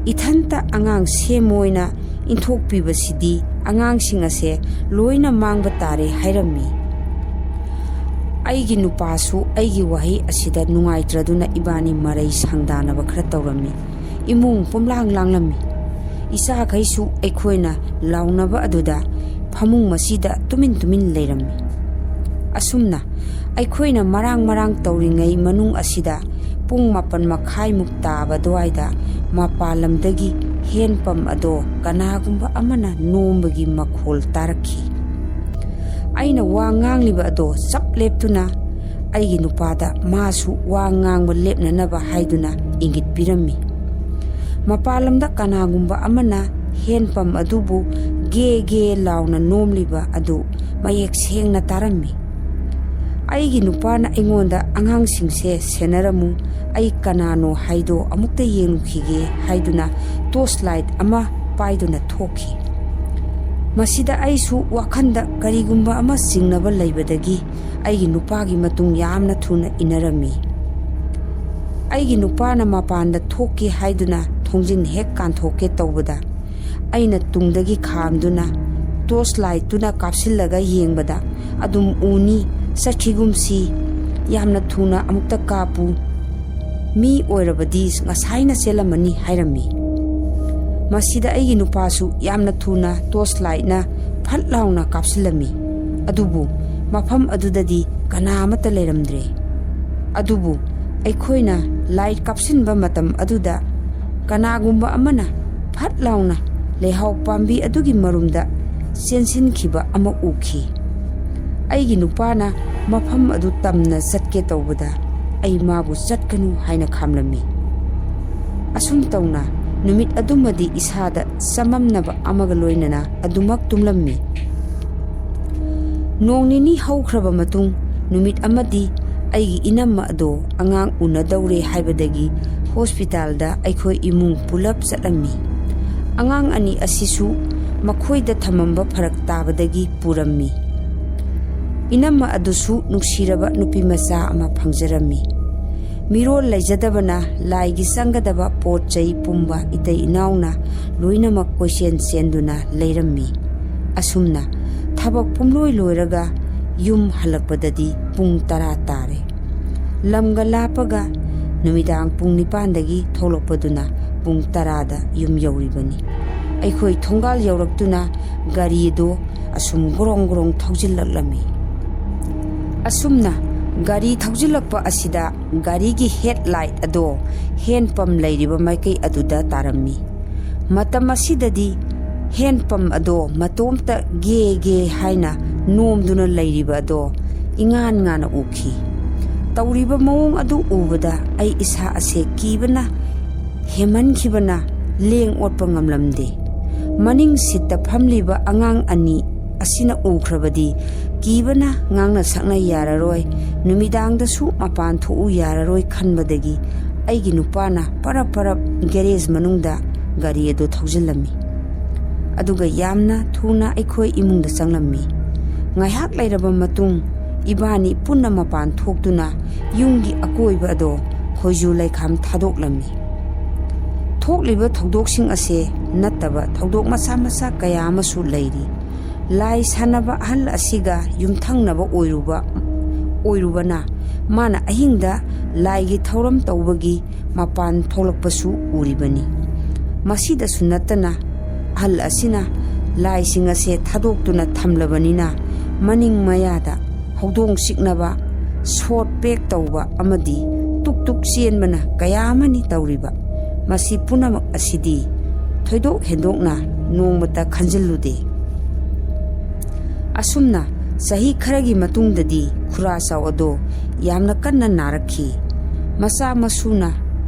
ꯏꯊꯟꯇ ꯑꯉꯥꯡ ꯁꯦꯝꯃꯣꯏꯅ ꯏꯟꯊꯣꯛꯄꯤꯕꯁꯤꯗꯤ ꯑꯉꯥꯡꯁꯤꯡ ꯑꯁꯦ ꯂꯣꯏꯅ ꯃꯥꯡꯕ ꯇꯥꯔꯦ ꯍꯥꯏꯔꯝꯃꯤ꯫ ꯑꯩꯒꯤ ꯅꯨꯄꯥꯁꯨ ꯑꯩꯒꯤ ꯋꯥꯍꯩ ꯑꯁꯤꯗ ꯅꯨꯡꯉꯥꯏꯇ꯭ꯔꯗꯨꯅ ꯏꯕꯥꯅꯤ ꯃꯔꯩ ꯁꯪꯗꯥꯅꯕ ꯈꯔ ꯇꯧꯔꯝꯃꯤ꯫ ꯏꯃꯨꯡ ꯄꯨꯝꯂꯥꯡ ꯂꯥꯡꯂꯝꯃꯤ꯫ ꯏꯆꯥꯈꯩꯁꯨ ꯑꯩꯈꯣꯏꯅ ꯂꯥꯎꯅꯕ ꯑꯗꯨꯗ ꯐꯃꯨꯡ ꯃꯁꯤꯗ ꯇꯨꯃꯤꯟ ꯇꯨꯃꯤꯟ ꯂꯩꯔꯝꯃꯤ꯫ ꯑꯁꯨꯝꯅ ꯑꯩꯈꯣꯏꯅ ꯃꯔꯥꯡ ꯃꯔꯥꯡ ꯇꯧꯔꯤꯉꯩ ꯃꯅꯨꯡ ꯑꯁꯤꯗ ꯄꯨꯡ ꯃꯥꯄꯟ ꯃꯈꯥꯏꯃꯨꯛ ꯇꯥꯕ ꯑꯗꯨꯋꯥꯏꯗ ꯃꯄꯥꯟ ꯂꯝꯗꯒꯤ ꯍꯦꯟ ꯄꯝ ꯑꯗꯣ ꯀꯅꯥꯒꯨꯝꯕ ꯑꯃꯅ ꯅꯣꯝꯕꯒꯤ ꯃꯈꯣꯜ ꯇꯥꯔꯛꯈꯤ꯫ ꯑꯩꯅ ꯋꯥ ꯉꯥꯡꯂꯤꯕ ꯑꯗꯣ ꯆꯞ ꯂꯦꯞꯇꯨꯅ ꯑꯩꯒꯤ ꯅꯨꯄꯥꯗ ꯃꯥꯁꯨ ꯋꯥ ꯉꯥꯡꯕ ꯂꯦꯞꯅꯅꯕ ꯍꯥꯏꯗꯨꯅ ꯏꯪꯒꯤꯠ ꯄꯤꯔꯝꯃꯤ꯫ ꯃꯄꯥꯟ ꯂꯝꯗ ꯀꯅꯥꯒꯨꯝꯕ ꯑꯃꯅ ꯍꯦꯟ ꯄꯝ ꯑꯗꯨꯕꯨ ꯒꯦ ꯒꯦ ꯂꯥꯎꯅ ꯅꯣꯝꯂꯤꯕ ꯑꯗꯨ ꯃꯌꯦꯛ ꯁꯦꯡꯅ ꯇꯥꯔꯝꯃꯤ꯫ ꯑꯩꯒꯤ ꯅꯨꯄꯥꯅ ꯑꯩꯉꯣꯟꯗ "ꯑꯉꯥꯡꯁꯤꯡꯁꯦ ꯁꯦꯟꯅꯔꯝꯃꯨ, ꯑꯩ ꯀꯅꯥꯅꯣ ꯍꯥꯏꯗꯣ ꯑꯃꯨꯛꯇ ꯌꯦꯡꯂꯨꯈꯤꯒꯦ" ꯍꯥꯏꯗꯨꯅ ꯇꯣꯔꯆ ꯂꯥꯏꯠ ꯑꯃ ꯄꯥꯏꯗꯨꯅ ꯊꯣꯛꯈꯤ꯫ ꯃꯁꯤꯗ ꯑꯩꯁꯨ ꯋꯥꯈꯜꯗ ꯀꯔꯤꯒꯨꯝꯕ ꯑꯃ ꯆꯤꯡꯅꯕ ꯂꯩꯕꯗꯒꯤ ꯑꯩꯒꯤ ꯅꯨꯄꯥꯒꯤ ꯃꯇꯨꯡ ꯌꯥꯝꯅ ꯊꯨꯅ ꯏꯟꯅꯔꯝꯃꯤ꯫ ꯑꯩꯒꯤ ꯅꯨꯄꯥꯅ ꯃꯄꯥꯟꯗ ꯊꯣꯛꯀꯦ ꯍꯥꯏꯗꯨꯅ ꯊꯣꯡꯖꯤꯟ ꯍꯦꯛ ꯀꯥꯟꯊꯣꯛꯀꯦ ꯇꯧꯕꯗ, ꯑꯩꯅ ꯇꯨꯡꯗꯒꯤ ꯈꯥꯝꯗꯨꯅ ꯇꯣꯔꯆ ꯂꯥꯏꯠꯇꯨꯅ ꯀꯥꯞꯁꯤꯜꯂꯒ ꯌꯦꯡꯕꯗ, "ꯑꯗꯨꯝ ꯎꯅꯤ, ꯆꯠꯈꯤꯒꯨꯝꯁꯤ, ꯌꯥꯝꯅ ꯊꯨꯅ ꯑꯃꯨꯛꯇ ꯀꯥꯞꯄꯨ, ꯃꯤ ꯑꯣꯏꯔꯕꯗꯤ ꯉꯁꯥꯏꯅ ꯆꯦꯜꯂꯝꯃꯅꯤ" ꯍꯥꯏꯔꯝꯃꯤ꯫ ꯃꯁꯤꯗ ꯑꯩꯒꯤ ꯅꯨꯄꯥꯁꯨ ꯌꯥꯝꯅ ꯊꯨꯅ ꯇꯣꯔꯆ ꯂꯥꯏꯠꯅ ꯐꯠ ꯂꯥꯎꯅ ꯀꯥꯞꯁꯤꯜꯂꯝꯃꯤ꯫ ꯑꯗꯨꯕꯨ ꯃꯐꯝ ꯑꯗꯨꯗꯗꯤ ꯀꯅꯥ ꯑꯃꯠꯇ ꯂꯩꯔꯝꯗ꯭ꯔꯦ꯫ ꯑꯗꯨꯕꯨ ꯑꯩꯈꯣꯏꯅ ꯂꯥꯏꯠ ꯀꯥꯞꯁꯤꯟꯕ ꯃꯇꯝ ꯑꯗꯨꯗ ꯀꯅꯥꯒꯨꯝꯕ ꯑꯃꯅ ꯐꯠ ꯂꯥꯎꯅ ꯂꯩꯍꯥꯎ ꯄꯥꯝꯕꯤ ꯑꯗꯨꯒꯤ ꯃꯔꯨꯝꯗ ꯆꯦꯟꯁꯤꯟꯈꯤꯕ ꯑꯃ ꯎꯈꯤ꯫ ꯑꯩꯒꯤ ꯅꯨꯄꯥꯅ ꯃꯐꯝ ꯑꯗꯨ ꯇꯝꯅ ꯆꯠꯀꯦ ꯇꯧꯕꯗ, ꯑꯩ ꯃꯥꯕꯨ "ꯆꯠꯀꯅꯨ" ꯍꯥꯏꯅ ꯈꯥꯝꯂꯝꯃꯤ꯫ ꯑꯁꯨꯝ ꯇꯧꯅ ꯅꯨꯃꯤꯠ ꯑꯗꯨꯃꯗꯤ ꯏꯁꯥꯗ ꯆꯃꯝꯅꯕ ꯑꯃꯒ ꯂꯣꯏꯅꯅ ꯑꯗꯨꯃꯛ ꯇꯨꯝꯂꯝꯃꯤ꯫ ꯅꯣꯡ ꯅꯤꯅꯤ ꯍꯧꯈ꯭ꯔꯕ ꯃꯇꯨꯡ, ꯅꯨꯃꯤꯠ ꯑꯃꯗꯤ ꯑꯩꯒꯤ ꯏꯅꯝꯃ ꯑꯗꯣ ꯑꯉꯥꯡ ꯎꯅꯗꯧꯔꯦ ꯍꯥꯏꯕꯗꯒꯤ ꯍꯣꯁꯄꯤꯇꯥꯜꯗ ꯑꯩꯈꯣꯏ ꯏꯃꯨꯡ ꯄꯨꯂꯞ ꯆꯠꯂꯝꯃꯤ꯫ ꯑꯉꯥꯡ ꯑꯅꯤ ꯑꯁꯤꯁꯨ ꯃꯈꯣꯏꯗ ꯊꯝꯃꯝꯕ ꯐꯔꯛ ꯇꯥꯕꯗꯒꯤ ꯄꯨꯔꯝꯃꯤ꯫ ꯏꯅꯝꯃ ꯑꯗꯨꯁꯨ ꯅꯨꯡꯁꯤꯔꯕ ꯅꯨꯄꯤ ꯃꯆꯥ ꯑꯃ ꯐꯪꯖꯔꯝꯃꯤ꯫ ꯃꯤꯔꯣꯜ ꯂꯩꯖꯗꯕꯅ ꯂꯥꯏꯒꯤ ꯆꯪꯒꯗꯕ ꯄꯣꯠ ꯆꯩ ꯄꯨꯝꯕ ꯏꯇꯩ ꯏꯅꯥꯎꯅ ꯂꯣꯏꯅꯃꯛ ꯀꯣꯏꯆꯦꯟ ꯆꯦꯟꯗꯨꯅ ꯂꯩꯔꯝꯃꯤ꯫ ꯑꯁꯨꯝꯅ ꯊꯕꯛ ꯄꯨꯝꯂꯣꯏ ꯂꯣꯏꯔꯒ ꯌꯨꯝ ꯍꯜꯂꯛꯄꯗꯗꯤ ꯄꯨꯡ ꯇꯔꯥ ꯇꯥꯔꯦ꯫ ꯂꯝꯒ ꯂꯥꯞꯄꯒ ꯅꯨꯃꯤꯗꯥꯡ ꯄꯨꯡ ꯅꯤꯄꯥꯟꯗꯒꯤ ꯊꯣꯛꯂꯛꯄꯗꯨꯅ ꯄꯨꯡ ꯇꯔꯥꯗ ꯌꯨꯝ ꯌꯧꯔꯤꯕꯅꯤ꯫ ꯑꯩꯈꯣꯏ ꯊꯣꯡꯒꯥꯜ ꯌꯧꯔꯛꯇꯨꯅ ꯒꯥꯔꯤꯗꯨ ꯑꯁꯨꯝ ꯒ꯭ꯔꯣꯡ ꯒ꯭ꯔꯣꯡ ꯊꯧꯖꯤꯜꯂꯛꯂꯝꯃꯤ꯫ ꯑꯁꯨꯝꯅ ꯒꯥꯔꯤ ꯊꯧꯖꯤꯜꯂꯛꯄ ꯑꯁꯤꯗ ꯒꯥꯔꯤꯒꯤ ꯍꯦꯠ ꯂꯥꯏꯠ ꯑꯗꯣ ꯍꯦꯟ ꯄꯝ ꯂꯩꯔꯤꯕ ꯃꯥꯏꯀꯩ ꯑꯗꯨꯗ ꯇꯥꯔꯝꯃꯤ꯫ ꯃꯇꯝ ꯑꯁꯤꯗꯗꯤ ꯍꯦꯟ ꯄꯝ ꯑꯗꯣ ꯃꯇꯣꯝꯇ ꯒꯦ ꯒꯦ ꯍꯥꯏꯅ ꯅꯣꯝꯗꯨꯅ ꯂꯩꯔꯤꯕ ꯑꯗꯣ ꯏꯉꯥꯟ ꯉꯥꯟꯅ ꯎꯈꯤ꯫ ꯇꯧꯔꯤꯕ ꯃꯑꯣꯡ ꯑꯗꯨ ꯎꯕꯗ ꯑꯩ ꯏꯁꯥ ꯑꯁꯦ ꯀꯤꯕꯅ ꯍꯦꯟꯃꯟꯈꯤꯕꯅ ꯂꯦꯡ ꯑꯣꯠꯄ ꯉꯝꯂꯝꯗꯦ꯫ ꯃꯅꯤꯡ ꯁꯤꯠꯇ ꯐꯝꯂꯤꯕ ꯑꯉꯥꯡ ꯑꯅꯤ ꯑꯁꯤꯅ ꯎꯈ꯭ꯔꯕꯗꯤ ꯀꯤꯕꯅ ꯉꯥꯡꯅ ꯁꯛꯅ ꯌꯥꯔꯔꯣꯏ, ꯅꯨꯃꯤꯗꯥꯡꯗꯁꯨ ꯃꯄꯥꯟ ꯊꯣꯛꯎ ꯌꯥꯔꯔꯣꯏ ꯈꯟꯕꯗꯒꯤ ꯑꯩꯒꯤ ꯅꯨꯄꯥꯅ ꯄꯔꯞ ꯄꯔꯞ ꯒꯦꯔꯦꯖ ꯃꯅꯨꯡꯗ ꯒꯥꯔꯤ ꯑꯗꯨ ꯊꯧꯖꯤꯜꯂꯝꯃꯤ꯫ ꯑꯗꯨꯒ ꯌꯥꯝꯅ ꯊꯨꯅ ꯑꯩꯈꯣꯏ ꯏꯃꯨꯡꯗ ꯆꯪꯂꯝꯃꯤ꯫ ꯉꯥꯏꯍꯥꯛ ꯂꯩꯔꯕ ꯃꯇꯨꯡ ꯏꯕꯥꯅꯤ ꯄꯨꯟꯅ ꯃꯄꯥꯟ ꯊꯣꯛꯇꯨꯅ ꯌꯨꯝꯒꯤ ꯑꯀꯣꯏꯕ ꯑꯗꯣ ꯈꯣꯏꯖꯨ ꯂꯩꯈꯥꯝ ꯊꯥꯗꯣꯛꯂꯝꯃꯤ꯫ ꯊꯣꯛꯂꯤꯕ ꯊꯧꯗꯣꯛꯁꯤꯡ ꯑꯁꯦ ꯅꯠꯇꯕ ꯊꯧꯗꯣꯛ ꯃꯆꯥ ꯃꯆꯥ ꯀꯌꯥ ꯑꯃꯁꯨ ꯂꯩꯔꯤ꯫ ꯂꯥꯏ ꯁꯥꯟꯅꯕ ꯑꯍꯜ ꯑꯁꯤꯒ ꯌꯨꯝꯊꯪꯅꯕ ꯑꯣꯏꯔꯨꯕ, ꯑꯣꯏꯔꯨꯕꯅ ꯃꯥꯅ ꯑꯍꯤꯡꯗ ꯂꯥꯏꯒꯤ ꯊꯧꯔꯝ ꯇꯧꯕꯒꯤ ꯃꯄꯥꯟ ꯊꯣꯛꯂꯛꯄꯁꯨ ꯎꯔꯤꯕꯅꯤ꯫ ꯃꯁꯤꯗꯁꯨ ꯅꯠꯇꯅ ꯑꯍꯜ ꯑꯁꯤꯅ ꯂꯥꯏꯁꯤꯡ ꯑꯁꯦ ꯊꯥꯗꯣꯛꯇꯨꯅ ꯊꯝꯂꯕꯅꯤꯅ ꯃꯅꯤꯡ ꯃꯌꯥꯗ ꯍꯧꯗꯣꯡ ꯆꯤꯛꯅꯕ, ꯁꯣꯠ ꯄꯦꯛ ꯇꯧꯕ ꯑꯃꯗꯤ ꯇꯨꯛ ꯇꯨꯛ ꯆꯦꯟꯕꯅ ꯀꯌꯥ ꯑꯃꯅꯤ ꯇꯧꯔꯤꯕ꯫ ꯃꯁꯤ ꯄꯨꯝꯅꯃꯛ ꯑꯁꯤꯗꯤ ꯊꯣꯏꯗꯣꯛ ꯍꯦꯟꯗꯣꯛꯅ ꯅꯣꯡꯃꯇ ꯈꯟꯖꯤꯜꯂꯨꯗꯦ꯫ ꯑꯁꯨꯝꯅ ꯆꯍꯤ ꯈꯔꯒꯤ ꯃꯇꯨꯡꯗꯗꯤ ꯈꯨꯔꯥ ꯆꯥꯎ ꯑꯗꯣ ꯌꯥꯝꯅ ꯀꯟꯅ ꯅꯥꯔꯛꯈꯤ꯫ ꯃꯆꯥ ꯃꯁꯨꯅ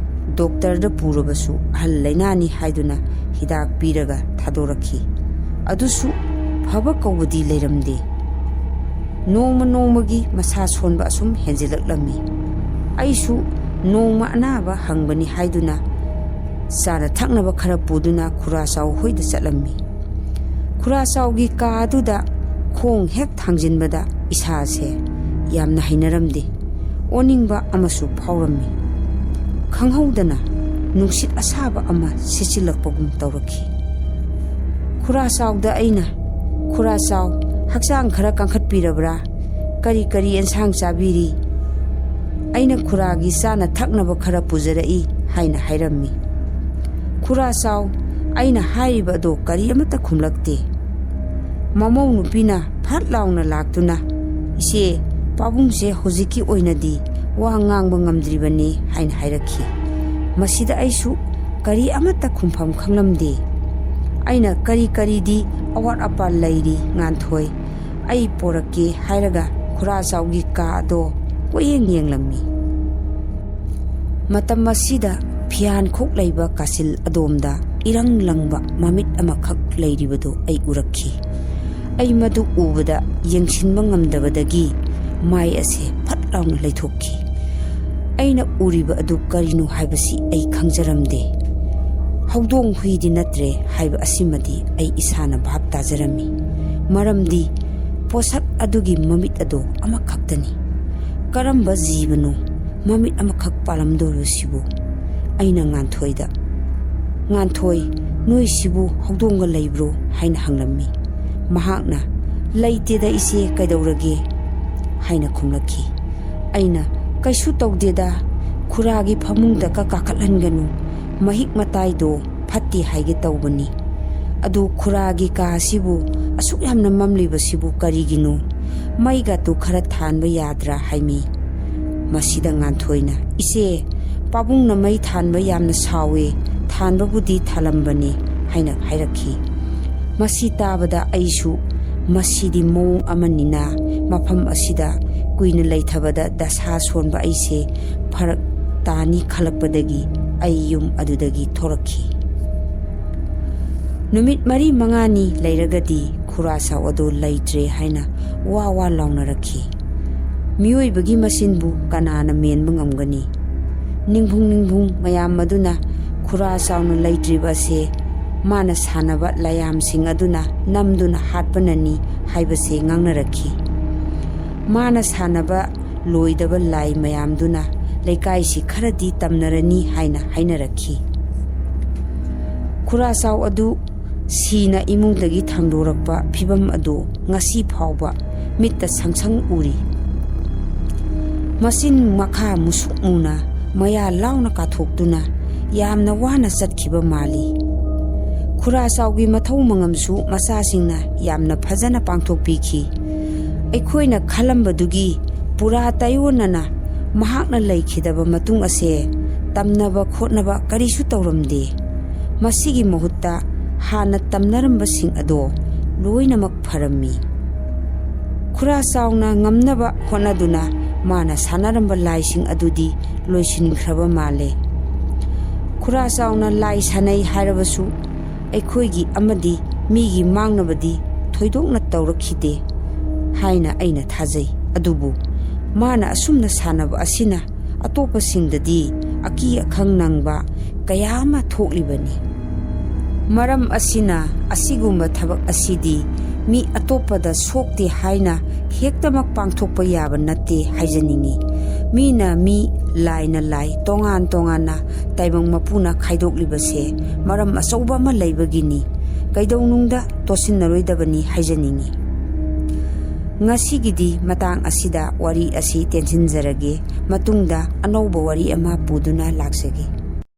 ꯗꯣꯛꯇꯔꯗ ꯄꯨꯔꯕꯁꯨ ꯑꯍꯜ ꯂꯩꯅꯥꯅꯤ ꯍꯥꯏꯗꯨꯅ ꯍꯤꯗꯥꯛ ꯄꯤꯔꯒ ꯊꯥꯗꯣꯔꯛꯈꯤ꯫ ꯑꯗꯨꯁꯨ ꯐꯕ ꯀꯧꯕꯗꯤ ꯂꯩꯔꯝꯗꯦ꯫ ꯅꯣꯡꯃ ꯅꯣꯡꯃꯒꯤ ꯃꯁꯥ ꯁꯣꯟꯕ ꯑꯁꯨꯝ ꯍꯦꯟꯖꯤꯜꯂꯛꯂꯝꯃꯤ꯫ ꯑꯩꯁꯨ ꯅꯣꯡꯃ ꯑꯅꯥꯕ ꯍꯪꯕꯅꯤ ꯍꯥꯏꯗꯨꯅ ꯆꯥꯅ ꯊꯛꯅꯕ ꯈꯔ ꯄꯨꯗꯨꯅ ꯈꯨꯔꯥ ꯆꯥꯎ ꯍꯣꯏꯗ ꯆꯠꯂꯝꯃꯤ꯫ ꯈꯨꯔꯥ ꯆꯥꯎꯒꯤ ꯀꯥ ꯑꯗꯨꯗ ꯈꯣꯡ ꯍꯦꯛ ꯊꯥꯡꯖꯤꯟꯕꯗ ꯏꯁꯥꯁꯦ ꯌꯥꯝꯅ ꯍꯩꯅꯔꯝꯗꯦ꯫ ꯑꯣꯅꯤꯡꯕ ꯑꯃꯁꯨ ꯐꯥꯎꯔꯝꯃꯤ꯫ ꯈꯪꯍꯧꯗꯅ ꯅꯨꯡꯁꯤꯠ ꯑꯁꯥꯕ ꯑꯃ ꯁꯤꯠꯆꯤꯜꯂꯛꯄꯒꯨꯝ ꯇꯧꯔꯛꯈꯤ꯫ ꯈꯨꯔꯥ ꯆꯥꯎꯗ ꯑꯩꯅ, "ꯈꯨꯔꯥ ꯆꯥꯎ, ꯍꯛꯆꯥꯡ ꯈꯔ ꯀꯟꯈꯠꯄꯤꯔꯕ꯭ꯔꯥ? ꯀꯔꯤ ꯀꯔꯤ ꯑꯦꯟꯁꯥꯡ ꯆꯥꯕꯤꯔꯤ?" ꯑꯩꯅ ꯈꯨꯔꯥꯒꯤ ꯆꯥꯅ ꯊꯛꯅꯕ ꯈꯔ ꯄꯨꯖꯔꯛꯏ ꯍꯥꯏꯅ ꯍꯥꯏꯔꯝꯃꯤ꯫ ꯈꯨꯔꯥ ꯆꯥꯎ, ꯑꯩꯅ ꯍꯥꯏꯔꯤꯕ ꯑꯗꯣ ꯀꯔꯤ ꯑꯃꯠꯇ ꯈꯨꯝꯂꯛꯇꯦ꯫ ꯃꯃꯧ ꯅꯨꯄꯤꯅ ꯐꯠ ꯂꯥꯎꯅ ꯂꯥꯛꯇꯨꯅ, "ꯏꯆꯦ, ꯄꯥꯕꯨꯡꯁꯦ ꯍꯧꯖꯤꯛꯀꯤ ꯑꯣꯏꯅꯗꯤ ꯋꯥ ꯉꯥꯡꯕ ꯉꯝꯗ꯭ꯔꯤꯕꯅꯤ" ꯍꯥꯏꯅ ꯍꯥꯏꯔꯛꯈꯤ꯫ ꯃꯁꯤꯗ ꯑꯩꯁꯨ ꯀꯔꯤ ꯑꯃꯠꯇ ꯈꯨꯝꯐꯝ ꯈꯪꯂꯝꯗꯦ꯫ ꯑꯩꯅ, "ꯀꯔꯤ ꯀꯔꯤꯗꯤ ꯑꯋꯥꯠ ꯑꯄꯥ ꯂꯩꯔꯤ, ꯉꯥꯟꯊꯣꯏ? ꯑꯩ ꯄꯣꯔꯛꯀꯦ" ꯍꯥꯏꯔꯒ ꯈꯨꯔꯥ ꯆꯥꯎꯒꯤ ꯀꯥ ꯑꯗꯣ ꯀꯣꯏꯌꯦꯡ ꯌꯦꯡꯂꯝꯃꯤ꯫ ꯃꯇꯝ ꯑꯁꯤꯗ ꯐꯤꯌꯥꯟꯈꯣꯛ ꯂꯩꯕ ꯀꯥꯆꯤꯜ ꯑꯗꯣꯝꯗ ꯏꯔꯪ ꯂꯪꯕ ꯃꯃꯤꯠ ꯑꯃꯈꯛ ꯂꯩꯔꯤꯕꯗꯨ ꯑꯩ ꯎꯔꯛꯈꯤ꯫ ꯑꯩ ꯃꯗꯨ ꯎꯕꯗ ꯌꯦꯡꯁꯤꯟꯕ ꯉꯝꯗꯕꯗꯒꯤ ꯃꯥꯏ ꯑꯁꯦ ꯐꯠ ꯂꯥꯎꯅ ꯂꯩꯊꯣꯛꯈꯤ꯫ ꯑꯩꯅ ꯎꯔꯤꯕ ꯑꯗꯨ ꯀꯔꯤꯅꯣ ꯍꯥꯏꯕꯁꯤ ꯑꯩ ꯈꯪꯖꯔꯝꯗꯦ꯫ ꯍꯧꯗꯣꯡ ꯍꯨꯏꯗꯤ ꯅꯠꯇ꯭ꯔꯦ ꯍꯥꯏꯕ ꯑꯁꯤꯃꯗꯤ ꯑꯩ ꯏꯁꯥꯅ ꯚꯥꯞ ꯇꯥꯖꯔꯝꯃꯤ꯫ ꯃꯔꯝꯗꯤ ꯄꯣꯠꯁꯛ ꯑꯗꯨꯒꯤ ꯃꯃꯤꯠ ꯑꯗꯣ ꯑꯃꯈꯛꯇꯅꯤ꯫ ꯀꯔꯝꯕ ꯖꯤꯕꯅꯣ ꯃꯃꯤꯠ ꯑꯃꯈꯛ ꯄꯥꯜꯂꯝꯗꯧꯔꯤꯕꯁꯤꯕꯨ? ꯑꯩꯅ ꯉꯥꯟꯊꯣꯏꯗ, "ꯉꯥꯟꯊꯣꯏ, ꯅꯣꯏꯁꯤꯕꯨ ꯍꯧꯗꯣꯡꯒ ꯂꯩꯕ꯭ꯔꯣ?" ꯍꯥꯏꯅ ꯍꯪꯂꯝꯃꯤ꯫ ꯃꯍꯥꯛꯅ, "ꯂꯩꯇꯦꯗ ꯏꯆꯦ, ꯀꯩꯗꯧꯔꯒꯦ?" ꯍꯥꯏꯅ ꯈꯨꯝꯂꯛꯈꯤ꯫ ꯑꯩꯅ, "ꯀꯩꯁꯨ ꯇꯧꯗꯦꯗ, ꯈꯨꯔꯥꯒꯤ ꯐꯃꯨꯡꯗ ꯀ ꯀꯥꯈꯠꯍꯟꯒꯅꯨ, ꯃꯍꯤꯛ ꯃꯇꯥꯏꯗꯣ ꯐꯠꯇꯦ ꯍꯥꯏꯒꯦ ꯇꯧꯕꯅꯤ꯫ ꯑꯗꯨ ꯈꯨꯔꯥꯒꯤ ꯀꯥ ꯑꯁꯤꯕꯨ ꯑꯁꯨꯛ ꯌꯥꯝꯅ ꯃꯝꯂꯤꯕꯁꯤꯕꯨ ꯀꯔꯤꯒꯤꯅꯣ? ꯃꯩꯒꯗꯨ ꯈꯔ ꯊꯥꯟꯕ ꯌꯥꯗ꯭ꯔꯥ?" ꯍꯥꯏꯃꯤ꯫ ꯃꯁꯤꯗ ꯉꯥꯟꯊꯣꯏꯅ, "ꯏꯆꯦ, ꯄꯥꯕꯨꯡꯅ ꯃꯩ ꯊꯥꯟꯕ ꯌꯥꯝꯅ ꯁꯥꯎꯋꯦ, ꯊꯥꯟꯕꯕꯨꯗꯤ ꯊꯥꯜꯂꯝꯕꯅꯤ" ꯍꯥꯏꯅ ꯍꯥꯏꯔꯛꯈꯤ꯫ ꯃꯁꯤ ꯇꯥꯕꯗ ꯑꯩꯁꯨ, "ꯃꯁꯤꯗꯤ ꯃꯑꯣꯡ ꯑꯃꯅꯤꯅ, ꯃꯐꯝ ꯑꯁꯤꯗ ꯀꯨꯏꯅ ꯂꯩꯊꯕꯗ ꯗꯁꯥ ꯁꯣꯟꯕ ꯑꯩꯁꯦ ꯐꯔꯛ ꯇꯥꯅꯤ" ꯈꯜꯂꯛꯄꯗꯒꯤ ꯑꯩ ꯌꯨꯝ ꯑꯗꯨꯗꯒꯤ ꯊꯣꯔꯛꯈꯤ꯫ ꯅꯨꯃꯤꯠ ꯃꯔꯤ ꯃꯉꯥꯅꯤ ꯂꯩꯔꯒꯗꯤ ꯈꯨꯔꯥ ꯆꯥꯎ ꯑꯗꯨ ꯂꯩꯇ꯭ꯔꯦ ꯍꯥꯏꯅ ꯋꯥ ꯋꯥ ꯂꯥꯎꯅꯔꯛꯈꯤ꯫ ꯃꯤꯑꯣꯏꯕꯒꯤ ꯃꯆꯤꯟꯕꯨ ꯀꯅꯥꯅ ꯃꯦꯟꯕ ꯉꯝꯒꯅꯤ? ꯅꯤꯡꯕꯨꯡ ꯅꯤꯡꯕꯨꯡ ꯃꯌꯥꯝ ꯑꯗꯨꯅ ꯈꯨꯔꯥ ꯆꯥꯎꯅ ꯂꯩꯇ꯭ꯔꯤꯕ ꯑꯁꯦ ꯃꯥꯅ ꯁꯥꯟꯅꯕ ꯂꯥꯌꯥꯝꯁꯤꯡ ꯑꯗꯨꯅ ꯅꯝꯗꯨꯅ ꯍꯥꯠꯄꯅꯅꯤ ꯍꯥꯏꯕꯁꯦ ꯉꯥꯡꯅꯔꯛꯈꯤ꯫ ꯃꯥꯅ ꯁꯥꯟꯅꯕ ꯂꯣꯏꯗꯕ ꯂꯥꯏ ꯃꯌꯥꯝꯗꯨꯅ ꯂꯩꯀꯥꯏꯁꯤ ꯈꯔꯗꯤ ꯇꯝꯅꯔꯅꯤ ꯍꯥꯏꯅ ꯍꯥꯏꯅꯔꯛꯈꯤ꯫ ꯈꯨꯔꯥ ꯆꯥꯎ ꯑꯗꯨ ꯁꯤꯅ ꯏꯃꯨꯡꯗꯒꯤ ꯊꯥꯡꯗꯣꯔꯛꯄ ꯐꯤꯚꯝ ꯑꯗꯨ ꯉꯁꯤ ꯐꯥꯎꯕ ꯃꯤꯠꯇ ꯁꯪꯁꯪ ꯎꯔꯤ꯫ ꯃꯆꯤꯟ ꯃꯈꯥ ꯃꯨꯁꯨꯛ ꯃꯨꯅ ꯃꯌꯥ ꯂꯥꯎꯅ ꯀꯥꯊꯣꯛꯇꯨꯅ ꯌꯥꯝꯅ ꯋꯥꯅ ꯆꯠꯈꯤꯕ ꯃꯥꯜꯂꯤ꯫ ꯈꯨꯔꯥ ꯆꯥꯎꯒꯤ ꯃꯊꯧ ꯃꯉꯝꯁꯨ ꯃꯆꯥꯁꯤꯡꯅ ꯌꯥꯝꯅ ꯐꯖꯅ ꯄꯥꯡꯊꯣꯛꯄꯤꯈꯤ꯫ ꯑꯩꯈꯣꯏꯅ ꯈꯜꯂꯝꯕꯗꯨꯒꯤ ꯄꯨꯔꯥ ꯇꯥꯏꯑꯣꯟꯅꯅ ꯃꯍꯥꯛꯅ ꯂꯩꯈꯤꯗꯕ ꯃꯇꯨꯡ ꯑꯁꯦ ꯇꯝꯅꯕ ꯈꯣꯠꯅꯕ ꯀꯔꯤꯁꯨ ꯇꯧꯔꯝꯗꯦ꯫ ꯃꯁꯤꯒꯤ ꯃꯍꯨꯠꯇ ꯍꯥꯟꯅ ꯇꯝꯅꯔꯝꯕꯁꯤꯡ ꯑꯗꯣ ꯂꯣꯏꯅꯃꯛ ꯐꯔꯝꯃꯤ꯫ ꯈꯨꯔꯥ ꯆꯥꯎꯅ ꯉꯝꯅꯕ ꯍꯣꯠꯅꯗꯨꯅ ꯃꯥꯅ ꯁꯥꯟꯅꯔꯝꯕ ꯂꯥꯏꯁꯤꯡ ꯑꯗꯨꯗꯤ ꯂꯣꯏꯁꯤꯟꯈ꯭ꯔꯕ ꯃꯥꯜꯂꯦ꯫ ꯈꯨꯔꯥ ꯆꯥꯎꯅ ꯂꯥꯏ ꯁꯥꯟꯅꯩ ꯍꯥꯏꯔꯕꯁꯨ ꯑꯩꯈꯣꯏꯒꯤ ꯑꯃꯗꯤ ꯃꯤꯒꯤ ꯃꯥꯡꯅꯕꯗꯤ ꯊꯣꯏꯗꯣꯛꯅ ꯇꯧꯔꯛꯈꯤꯗꯦ ꯍꯥꯏꯅ ꯑꯩꯅ ꯊꯥꯖꯩ꯫ ꯑꯗꯨꯕꯨ ꯃꯥꯅ ꯑꯁꯨꯝꯅ ꯁꯥꯟꯅꯕ ꯑꯁꯤꯅ ꯑꯇꯣꯞꯄꯁꯤꯡꯗꯗꯤ ꯑꯀꯤ ꯑꯈꯪ ꯅꯪꯕ ꯀꯌꯥ ꯑꯃ ꯊꯣꯛꯂꯤꯕꯅꯤ꯫ ꯃꯔꯝ ꯑꯁꯤꯅ ꯑꯁꯤꯒꯨꯝꯕ ꯊꯕꯛ ꯑꯁꯤꯗꯤ ꯃꯤ ꯑꯇꯣꯞꯄꯗ ꯁꯣꯛꯇꯦ ꯍꯥꯏꯅ ꯍꯦꯛꯇꯃꯛ ꯄꯥꯡꯊꯣꯛꯄ ꯌꯥꯕ ꯅꯠꯇꯦ ꯍꯥꯏꯖꯅꯤꯡꯏ꯫ ꯃꯤꯅ ꯃꯤ, ꯂꯥꯏꯅ ꯂꯥꯏ ꯇꯣꯉꯥꯟ ꯇꯣꯉꯥꯟꯅ ꯇꯥꯏꯕꯪ ꯃꯄꯨꯅ ꯈꯥꯏꯗꯣꯛꯂꯤꯕꯁꯦ ꯃꯔꯝ ꯑꯆꯧꯕ ꯑꯃ ꯂꯩꯕꯒꯤꯅꯤ꯫ ꯀꯩꯗꯧꯅꯨꯡꯗ ꯇꯣꯠꯁꯤꯟꯅꯔꯣꯏꯗꯕꯅꯤ ꯍꯥꯏꯖꯅꯤꯡꯏ꯫ ꯉꯁꯤꯒꯤꯗꯤ ꯃꯇꯥꯡ ꯑꯁꯤꯗ ꯋꯥꯔꯤ ꯑꯁꯤ ꯇꯦꯟꯁꯤꯟꯖꯔꯒꯦ꯫ ꯃꯇꯨꯡꯗ ꯑꯅꯧꯕ ꯋꯥꯔꯤ ꯑꯃ ꯄꯨꯗꯨꯅ ꯂꯥꯛꯆꯒꯦ꯫